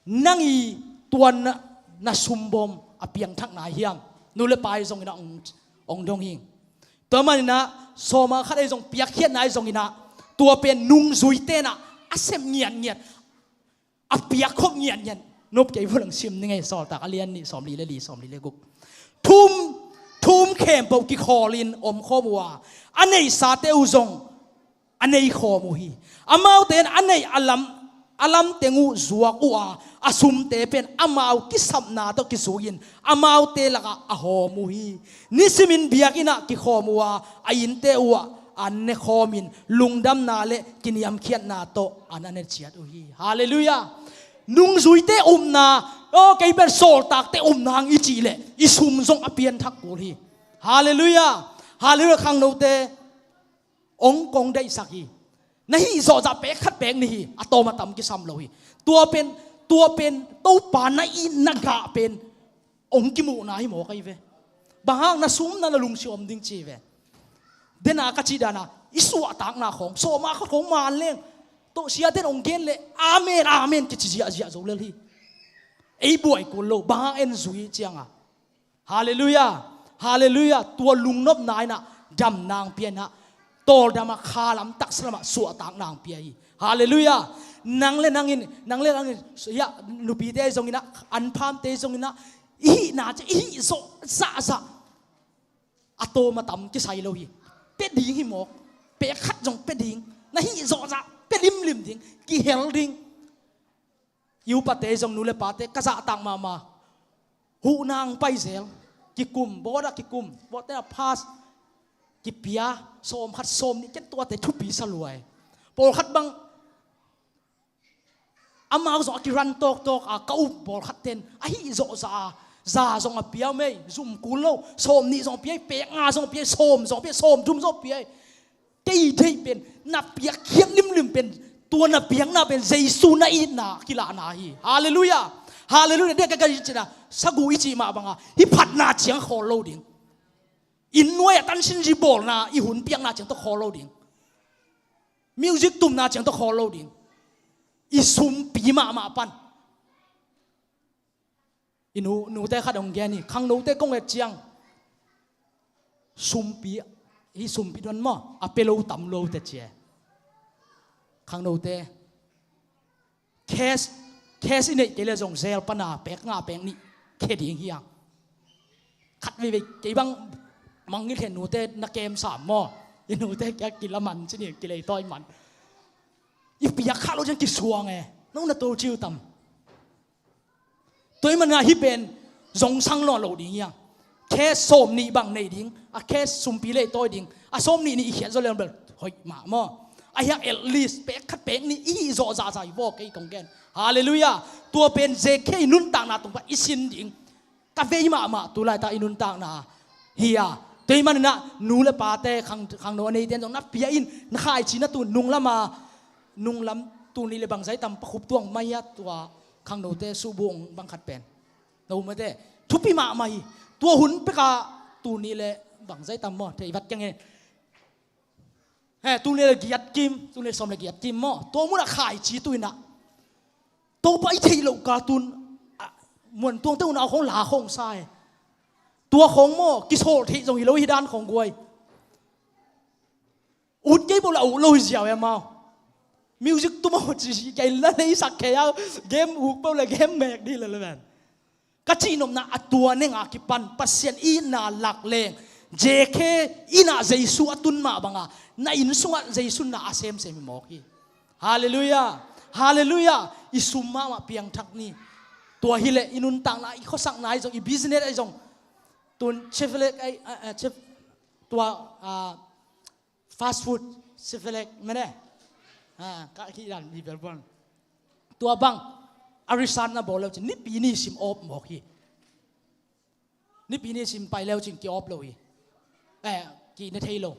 nang i tuan na, na sumbawm a piangthakna hiam? Nu le pa ahi zongin ah ong, ong dong hing. Tua manin ah sawma khat ahi zong piakkhiatna ahi zongin ah tua pen nungzuite in ah a sem ngiatngiat, a piakkhop ngiatngiat. Nop kei vua lang sim ni ngei, Sawltak a lian nih, sawmli le li, sawmli le guk. Thu-um, thu-um khempeuh kikhawlin om khawm uh a, a neihsate uh zong a nei khawm uh hi. Amaute in a neih a lam, a lam teng uh zuak uh a, a sumte pen amau kisapna tawh kizui-in amaute lakah a hawm uh hi. Nisimin biakinn ah kikhawm uh a, a innte uh ah an ne khawmin lungdamna le kiniamkhiatna tawh an a ne ciat uh hi. Halleluiah. Nungzuite upna, aw, kei pen sawltakte upna hang i cih leh i sum zong a pianthak kul hi. Halleluiah. Halleluiah. Khangnote, ong kong deihsak hi. Na hih zawhzah pek khat pek ni hi. A tawm a tam kisam lo hi. Tua pen, tua pen Topa na it na gah pen ong kimuhna hi mawk ahi ve. Bang hang? Na sumna na lungsim om ding ci ve. Dena ka cih dana i suahtakna khawng, sawma khat khawng man leng, tawh siate in ong gen leh amen, amen kici ziahziah zo lel hi. Ei buai kul lo, bang hang? En zui cianga. Halleluiah. Halleluiah. Tua lungnopna in ah damna hong pia in ah, tawldam ah, khalam taksa lamah suahtakna hong pia hi. Halleluiah. Nang le nang in, nang le nang in, hiah nupite zongin ah, anphamte zongin ah, i hihna ciang i hih zawh zahzah a tawm a tam kisai lo hi. Pia ding hi mawk. Pek khat zong pia ding. Na hih zawhzah pia limlim ding, kihel ding. I upate zong, nu le pate, ka zahtak mahmah. Huhna hong pai zel. Kikum, board ah kikum, board te a pass, kipia, sawm khat sawm nih, ken tuate thupi sa lua e. Pawlkhat bang amau zong a kiran tawktawk a, ka up pawlkhat ten a hih zawhzah a, Za zong a pia mei, zum kul lo, sawm nih zong a pia, pek nga zong a pia, sawm zong a pia, sawm thum zong a pia. Kei deih pen na piak khiat limlim pen, tua na piakna pen Jesu na itna kilahna hi. Halleluiah. Halleluiah. Dek ka ka cina sagu i cih mah banga hih phatna ciang khawl lo ding. Inn nuai a tansin zi bawlna i hun piakna ciang tawh khawl lo ding. Music tumna ciang tawh khawl lo ding. I sumpi mahmah pan. I nu, nute khat hong gen hi, khangnote kong et ciang sumpi, hih sumpi don maw, a pia lo tam lo te ci e. Khangnote cash, cash i neih kei le zong zel pana pek nga pek nih khia ding hi ang. Khat veivei kei bang mangngilh hen, nute na kem sam maw, i nute kia kilaman ci ni, kileitawi man. I piak kha lo ciang kisuang e, no na to ciu tam. Tua ahih manin ah hih pen zongsang nawn lo ding hi hang. Cash sawm nih bang nei ding, a cash sumpi leitawi ding, a sawm nih nih i khiat zaw leng bel hoih mah maw. A hiang at least pek khat pek nih i hih zawh zahzah hi vaw, kei kong gen. Halleluiah. Tua pen J K i nuntakna tung pan i sin ding. Ka vei mahmah tu laitak i nuntakna hi a. Tua ahih manin ah nu le pate, khang, khangno a neite in zong na pia in, na khaici na tun nunglam a, nunglam tuni le bangzah i tam, pakhup tuang mai a, tua khangnote suhbuh bang khat pen. Na um mate, thupi mahmah hi. Tua hun pek a tuni le bangzah i tam maw, thei vat keng e. He, tuni le giat kim, tuni le sawm le giat kim maw. Tua mun a khaici tu in ah, Topa i theih loh ka tun, ah, muan tuangte un a khong la khong sa e. Tua khong maw, kisawl theih zong hi lo hi dan khong guai. Ut kei bo la ut lo hi ziau e mau. Music tu maw ci kei la nei sak kei au. Game uk bo la game mek di la la ben. Ka cihnopna a tua neng a kipan Pasian itna lak leng, J K in ah Jesu a tun mah banga na inn sungah Jesu na a semsem hi mawk hi. Halleluiah. Halleluiah. I sum mahmah piangthak ni. Tua hileh i nuntakna, i khuasakna ahi zong, i business ahi zong. Tun Chevrolet ahi, ah, ah, Chev-, tua, ah, fast food, Chevrolet mene. Ah, ka ki dan i bel bon. Tua bang a research na bawl leu cin, Nipi ni sim op mawk hi. Nipi ni sim pai leu cin ki op lo hi. Eh, ki ne thei lo.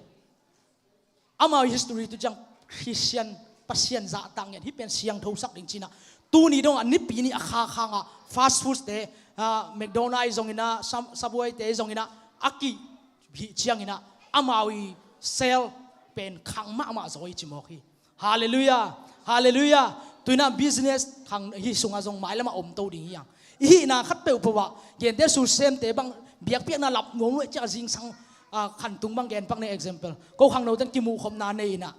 Amau history tu ciang Christian, Pasian zahtak ngiat, hih pen siangtho sak ding cin ah. Tuni dong a Nipi ni a kha khang a fast food te, ah, McDonald zong in ah, Sub-, Subway te zong in ah, a ki hih ciang in ah, amau i sale pen khang mahmah zaw i ci mawk hi. Halleluiah. Halleluiah. Tuinah business khang hih sungah zong mailamah om to ding hi hang. I hihna khat peuhpeuh ah gente susemte bang biakpiakna lap nuam luai ciah zingsang, ah, khantung bang gen pak nei example. Ko khangnoten kimuhkhopna nei inah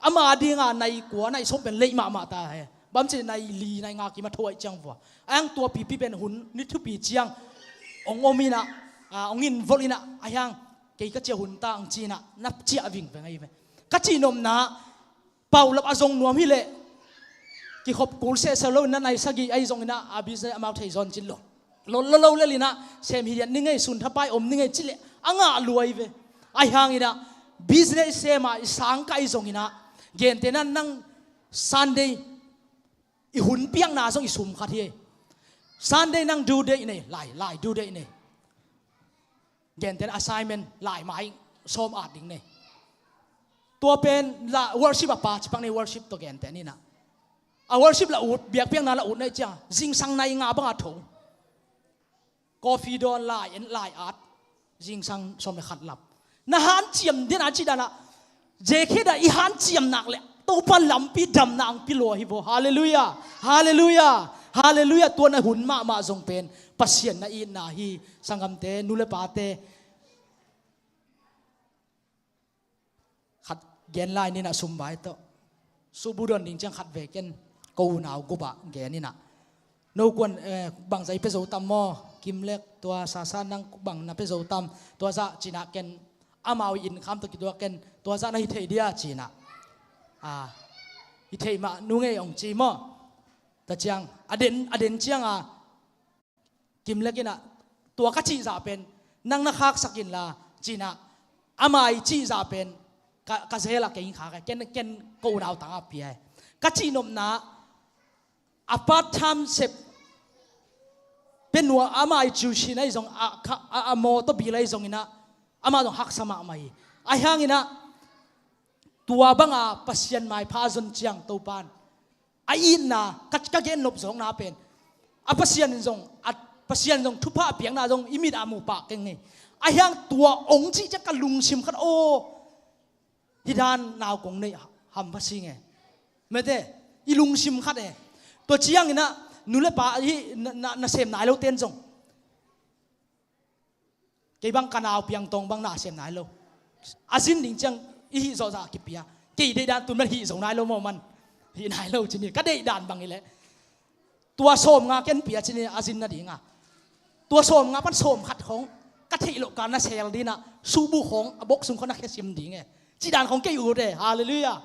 ama dinga nai kua nai sawm pen leih mahmah ta he. Bamci nai li nai nga kim a tho aih ciang vua. A hiang tua pipi pen hun ni thupi ciang ong om inah, ah, ong involve inah a hiang kei ka ciah hun ta ang ci inah na ciah vingveng ahi ve. Ka cihnopna paulap a zong nuam hileh kikhop kul sehseh lo inah nai sagih ahi zong inah a business amau thei zawn cin lo. Lo, lo, lo lel inah sem hi lian ni ngei, sun thapai om ni ngei cileh a ngah luai ve. Ahi hang inah business i sem a i sang ka ahi zong inah gente nan nang Sunday i hun piakna zong i sum khat hi. Sunday nang due date nei, lai, lai due date nei. Genten assignment lai mai sawm at ding nei. Tua pen la worship a pa cipak nei, worship tawh genten inah. A worship la ut, biakpiakna la ut nei ciang zingsang nai nga banga tho. Coffee dawn lai en lai at, zingsang sawm le khat lap. Na hanciam den a ci danah, zekhe da i hanciam nak le Topa lampi damna ang pilua hi vaw. Halleluiah. Halleluiah. Halleluiah. Tua na hun mahmah zong pen Pasian na itna hi. Sanggamte, nu le pate, khat gen lai ninah sumbai tawh. Subuh don ding ciang khat ve ken ko unau gupah gen inah. No kuan, eh, bangzah i pia zo tam maw? Kimlek tua sasa nang bang na pia zo tam? Tua zah cinah ken amau i inn kham tawh kituak ken tua zah na hi thei dia cinah. Ah, hi thei mah nu ngei ong ci maw? Ta ciang a den, a den ciang a Kimlek inah tua ka cihzah pen nang na khaksak inla cinah, ama i cihzah pen ka, ka zela kei khak e, ken, ken ko unau tanga pia e. Ka cihnopna a part time sep Pen nua ama i ciusin ahi zong a, kha- a, a mawtaw bil ahi zong inah ama zong haksa mahmah hi. Ahi hang inah tua banga Pasian maipha a zon ciang Topan a itna ka, ka gen nop zawkna pen a Pasian in zong a Pasian zong thupha a piakna zong i mit a mu pah keng hi. Ahi hang tua ong cih ciang ka lungsim khat aw, hi dan nau kong nei hampha sing e. Mete i lungsim khat e. Tua ciang inah nu le pa hi na, na, na sem nai lo ten zong kei bang ka nau piang tawng bang na sem nai lo. A zin ding ciang i hih zawhzah kipia. Kei deih dan tun man hih zo nai lo maw man. Hih nai lo cin hi ka deih dan bang hi leh. Tua sawm nga ken pia cin hi a zin nadinga. Tua sawm nga pan sawm khat khong ka theih loh ka na sel dinah subu khong a bok sung khong na khesim ding e. Ci dan khong kei ut e. Halleluiah.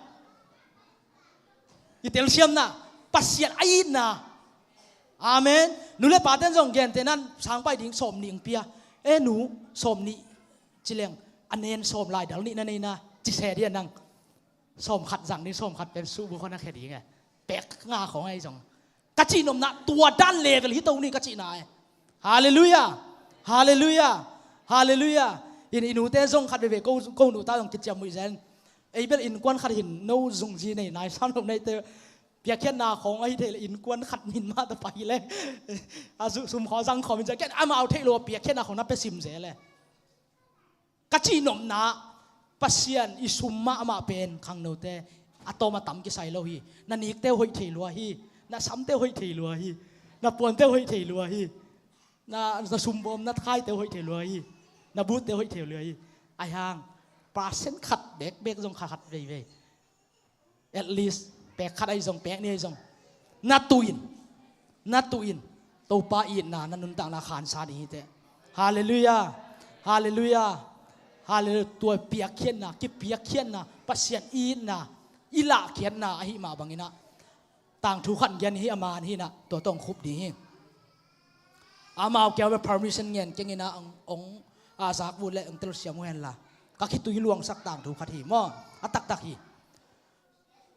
I telsiamna Pasian a itna. Amen. Nu le paten zong gente nan sangpai ding sawm nih ong pia. E nu sawm nih ci leng a nen sawm lai dal nih na nei na ci se dia nang. Sawm khat zang ding sawm khat pen subu khong na khe ding e. Pek nga khong ahi zong ka cihnopna tua dan level hi to ni ka cihna e. Halleluiah. Halleluiah. Halleluiah. In i nute zong khat veve ko, ko nu ta zong kiciam muih zen. Ei bel innkuan khat hin no zungzi nei nai sam lo neite piakkhiatna khong ahi thei le innkuan khat min mah ta pai le. A zu sum khaw zang khawm in zia ken amau theih lo a piakkhiatna khong na pia sim ze le. Ka cihnopna Pasian i sum mahmah pen khangnote a tawm a tam kisai lo hi. Na nikte hoih thei lua hi. Na samte hoih thei lua hi. Na puante hoih thei lua hi. Na, na sumbawm na khaite hoih thei lua hi. Na butte hoih thei lua hi. Ahi hang percent khat bekbek zong khat khat veivei. At least pek khat ahi zong pek nih ahi zong na tuin, na tuin Topa itna na nuntakna khansa ding hi teh. Halleluiah. Halleluiah. Halleluiah. Tua piakkhiatna, kipiakkhiatna, Pasian itna i lahkhiatna ahi mah banginah tangthu khat gen hi a man hinah tua tawh ong khup ding hi. Amau kiau bel permission ngen kenginah ong, ong a zak vut le ong telsiam uh henla ka khitui luangsak tangthu khat hi maw? A taktak hi.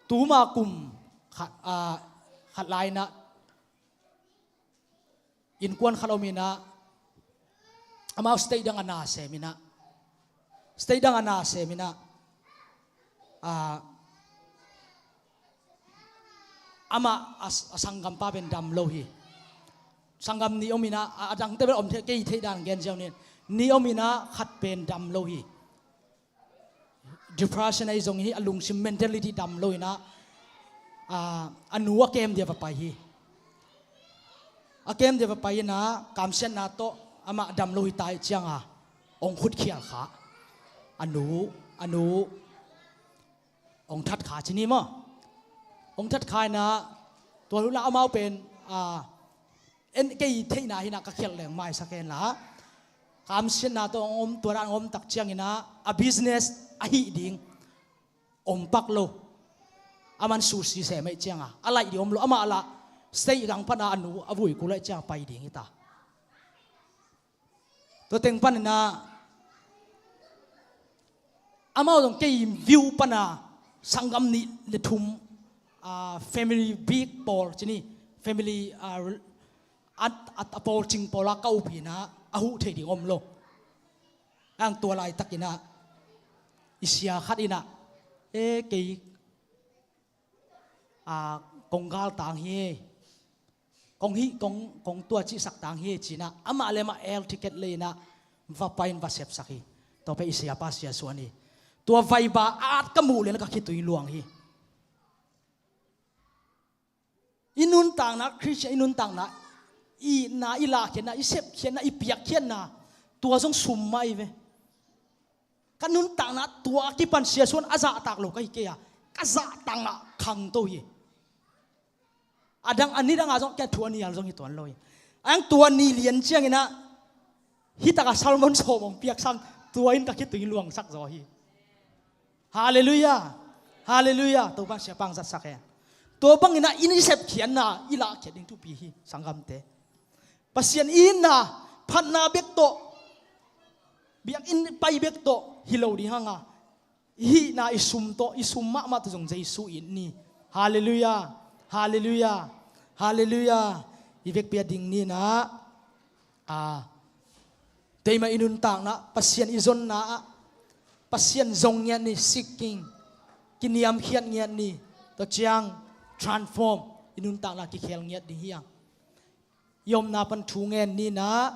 Tuma kum khat, a, khat lainah innkuan khat om inah amau state dang a na sem inah state dang a na sem inah, a, amah a, a sanggampa pen dam lo hi. Sanggam nih om inah a, a dangte bel om thei kei theih dan gen ziau nin nih om inah khat pen dam lo hi. Depression ahi zong hi a lungsim mentality dam lo inah, a, a nu a kem dia va pai hi. A kem dia va pai inah kamsiatna tawh amah dam lo hi tai cianga ong khutkhial kha. A nu, a nu ong that kha ci ni maw? Ong that kha inah tua lula amau pen, a, en kei theihna hinah ka khialh leng maisak henla kamsiatna tawh ong om tua dan ong om tak cianginah a business ahi ding om pak lo. A man sushi sem ahi cianga a laih ding om lo amah lah state gang pana a nu a vui kul ahi cianga pai ding hi ta. Tua teng paninah amau zong kei view pana sanggam nih le thum, a, family big pawl cini family, a, a, a, a pawl cing pawla ka upinah a huh thei ding om lo. Ang tua laitakinah i sia khat inah e kei, a, kong galtang hi. Kong hih kong, kong tua cihsak tang hi cinah amah le amah air ticket leinah va pain va sepsak hi. Tua pen i siapa sia suan hi. Tua vaiba at ka muh lena ka khitui luang hi. I nuntakna Khristian i nuntakna i itna i lahkhiatna i sepkhiatna i piakkhiatna tua zong sum mah i ve. Ka nuntakna tua kipan sia suan a zahtak lo ka hi kei a ka zahtangah khangto hi. A dang a ni danga zong kian thu a nial zong hi tuan lo hi. Ang tua ni lian cianginah hitaka salmon sawm ong piaksang tua in ka khitui luangsak zaw hi. Halleluiah. Halleluiah. Topan siapa ang zatsak e. Tua banginah in i sepkhiatna i lahkhiat ding thupi hi sanggamte. Pasian i itna phatna bek tawh biakinn pai bek tawh hi lo ding hanga i hihna i sum tawh i sum mahmah tawh zong Jesu it ni. Halleluiah. Halleluiah. Halleluiah. I vekpi a ding ninah A, teima i nuntakna, Pasian i zonna ah Pasian zong ngiat ni, seeking, kiniamkhiat ngiat ni. Tua ciang transform, i nuntakna kikhel ngiat ding hi hang. I omna pan thu ngen ni na,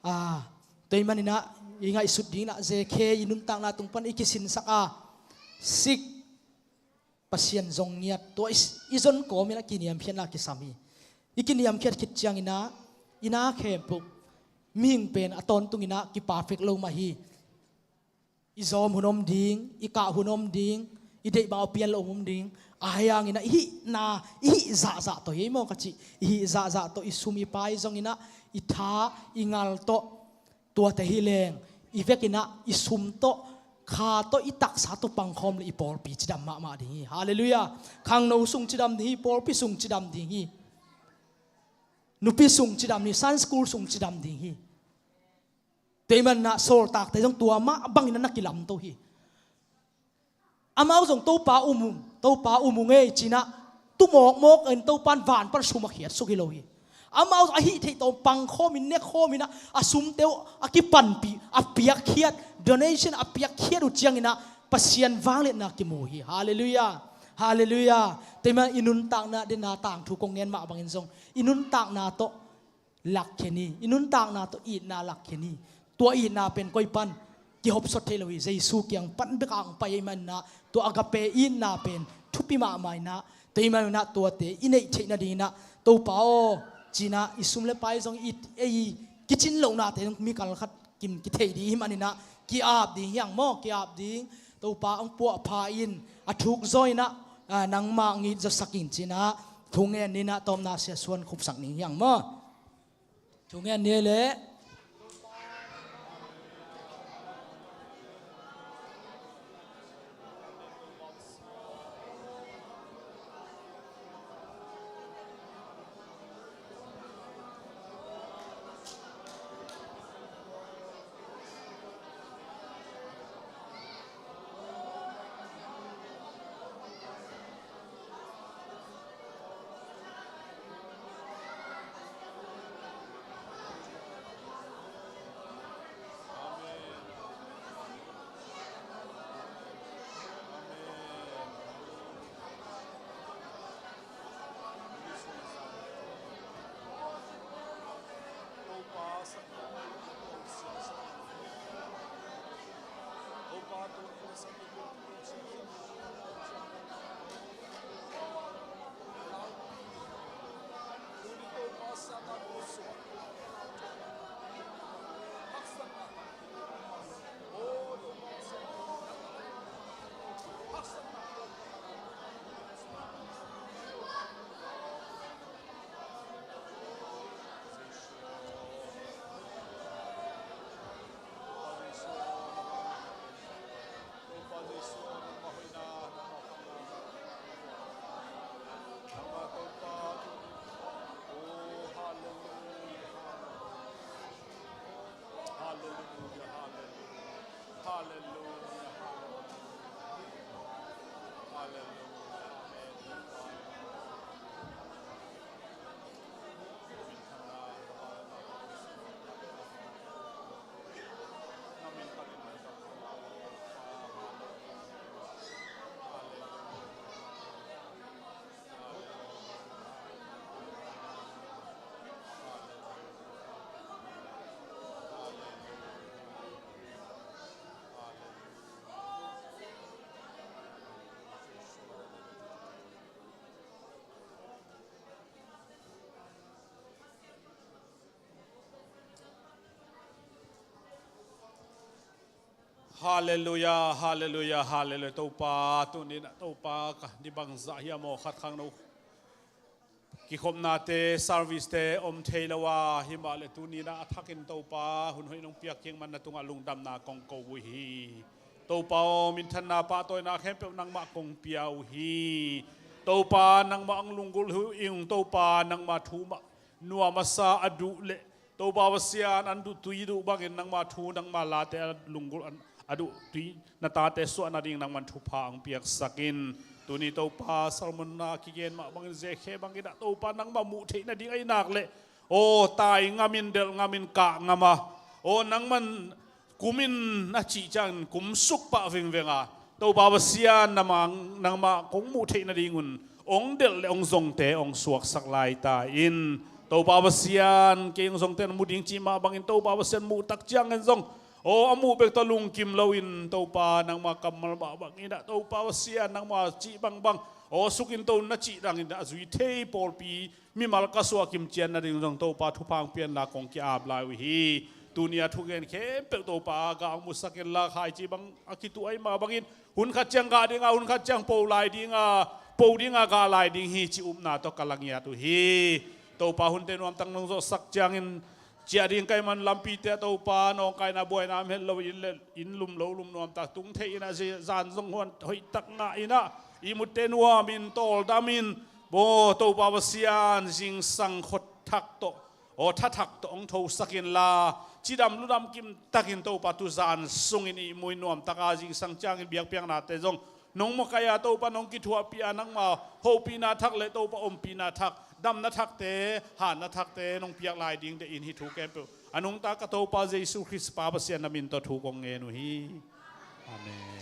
a, teima ni na, i ngaihsut ding na, J K i nuntakna tung pan i kisinsak a, seek, Pasian zong ngiat, tua i, i zon kawm in a kiniamkhiatna kisam hi. I kiniamkhiat khit ciangin a, i na khempeuh, mihing pen a tawntung in a kiperfect lo mah hi. I zawm hun om ding, i kah hun om ding, i deih bang a pian lo hun om ding. Ahi hangin a i hihna, i hih zahzah tawh hi ei maw ka cih. I hih zahzah tawh, i sum i pai zongin a, i tha, i ngal tawh, tuate hi leng, i vekin a, i sum tawh, kha tawh, i taksa tawh pangkhawm le i pawlpi cidam mahmah ding hi. Halleluiah. Khangno sung cidam ding hi, pawlpi sung cidam ding hi. Nupi sung cidam ding hi, Sunday school sung cidam ding hi. Teima ni na, sawltakte zong tua mah bangin a na kilamto hi. Amau zong Topa um ung, Topa um ung ei ci-in a, tu mawkmawk in Topa in van pan sum a khiatsuk hi lo hi. Amau zong a hih theih tawh pangkhawm in, nekkhawm in a, a sumte uh a kipanpih, a piakkhiat, donation a piakkhiat uh ciangin a, Pasian vangliatna kimu hi. Halleluiah. Halleluiah. Teima i nuntakna den a tangthu kong ngen mah bangin zong, i nuntakna tawh lakkhia ni, i nuntakna tawh itna lakkhia ni. Tua itna pen koi pan kihopsot thei lo hi, Jesu kiang pan bek a hong pai ahih manin a, tua agape itna pen thupi mahmah in a, tua ahih manin a tuate i neih theih nadingin a, Topa aw, ci-in a i sum le pai zong i, ei kicin lohnate zong mi kal khat kim kithei ding ahih manin a, ki-ap ding hi hang maw, ki-ap ding. Topa hong puahpha in, a thuk zaw in a, a, nangmah ngit zawsak in ci-in a, thu ngen ni na, tawpna sia suan khupsak ning hi hang maw. Thu ngen ni leh. Halleluiah, halleluiah, halleluiah. Topa, tuni-in ah Topa, ka ni bangzah hiam aw, khat khangno kikhopnate, service-te om thei lo a, himahleh tuni-in ah a thakin Topa, hun hoih nong piak kik man na tungah lungdamna kong ko uh hi. Topa aw, minthanna pahtawina khempeuh nangmah kong pia uh hi. Topa, nangmah hong lunggulh uh ing. Topa, nangmah thu mah nuam a sa a duh leh, Topa Pasian, an duh tui duh bangin nangmah thu, nangmah late a lunggulh an, a duh tui na tate suah nading nangman thupha hong piaksak in. Tuni Topa, sermon a kigen mah bangin, zia khe bangin ah Topa nangmah muh theih nading ahih nak leh, Aw, tai ngamin, delh ngamin, kah ngam a, aw, nangman kumin na cih ciangin kumsuk pah vingveng a, Topa Pasian, nangmah, nangmah kong muh theih nadingun hong delh le hong zongte hong suaksak lai ta in. Topa Pasian, kei hong zongte na mu ding cih mah bangin Topa Pasian muh tak ciangin zong, aw, a muh bek tawh lungkim loin, Topa, nangmah kammal mah bangin ah, Topa Pasian, nangmah cih bangbang, aw, suk in to na cih dangin a zui thei pawlpi mimal ka suah kimcian nading zong Topa thupha hong pia inla kong ki-ap lai uh hi. Tuni a thugen khempeuh Topa gah hong musak inla, khaici bang a kituh ahih mah bangin hun khat ciang gah dinga, hun khat ciang po lai dinga, po dinga gah lai ding hi cih upna tawh ka la ngiat uh hi. Topa, hunte nuamtak nong zawhsak ciangin ciah ding ka hih man lampite ah Topa, nawngkaina buaina om het lo in le, inn lum lo lum nuamtak tung thei in ah, zi-, zan zong huan hoihtak ngah in ah, ihmutte nuamin, tawldam in, aw, Topa Pasian, zingsang khua thak tawh, aw, tha thak tawh hong thosak inla, cidam ludam kimtakin Topa, tuzan sungin ihmu in nuamtaka zingsang ciangin biakpiaknate zong nong makaih a, Topa, nong kithuahpih a, nangma hopihna thak le, Topa, ompihna thak, damna thakte, hanna thakte nong piak lai ding deih in hih thu khempeuh a nungta ka Topa Jesu Khrist Pa Pasian na min tawh thu kong ngen uh hi. Amen.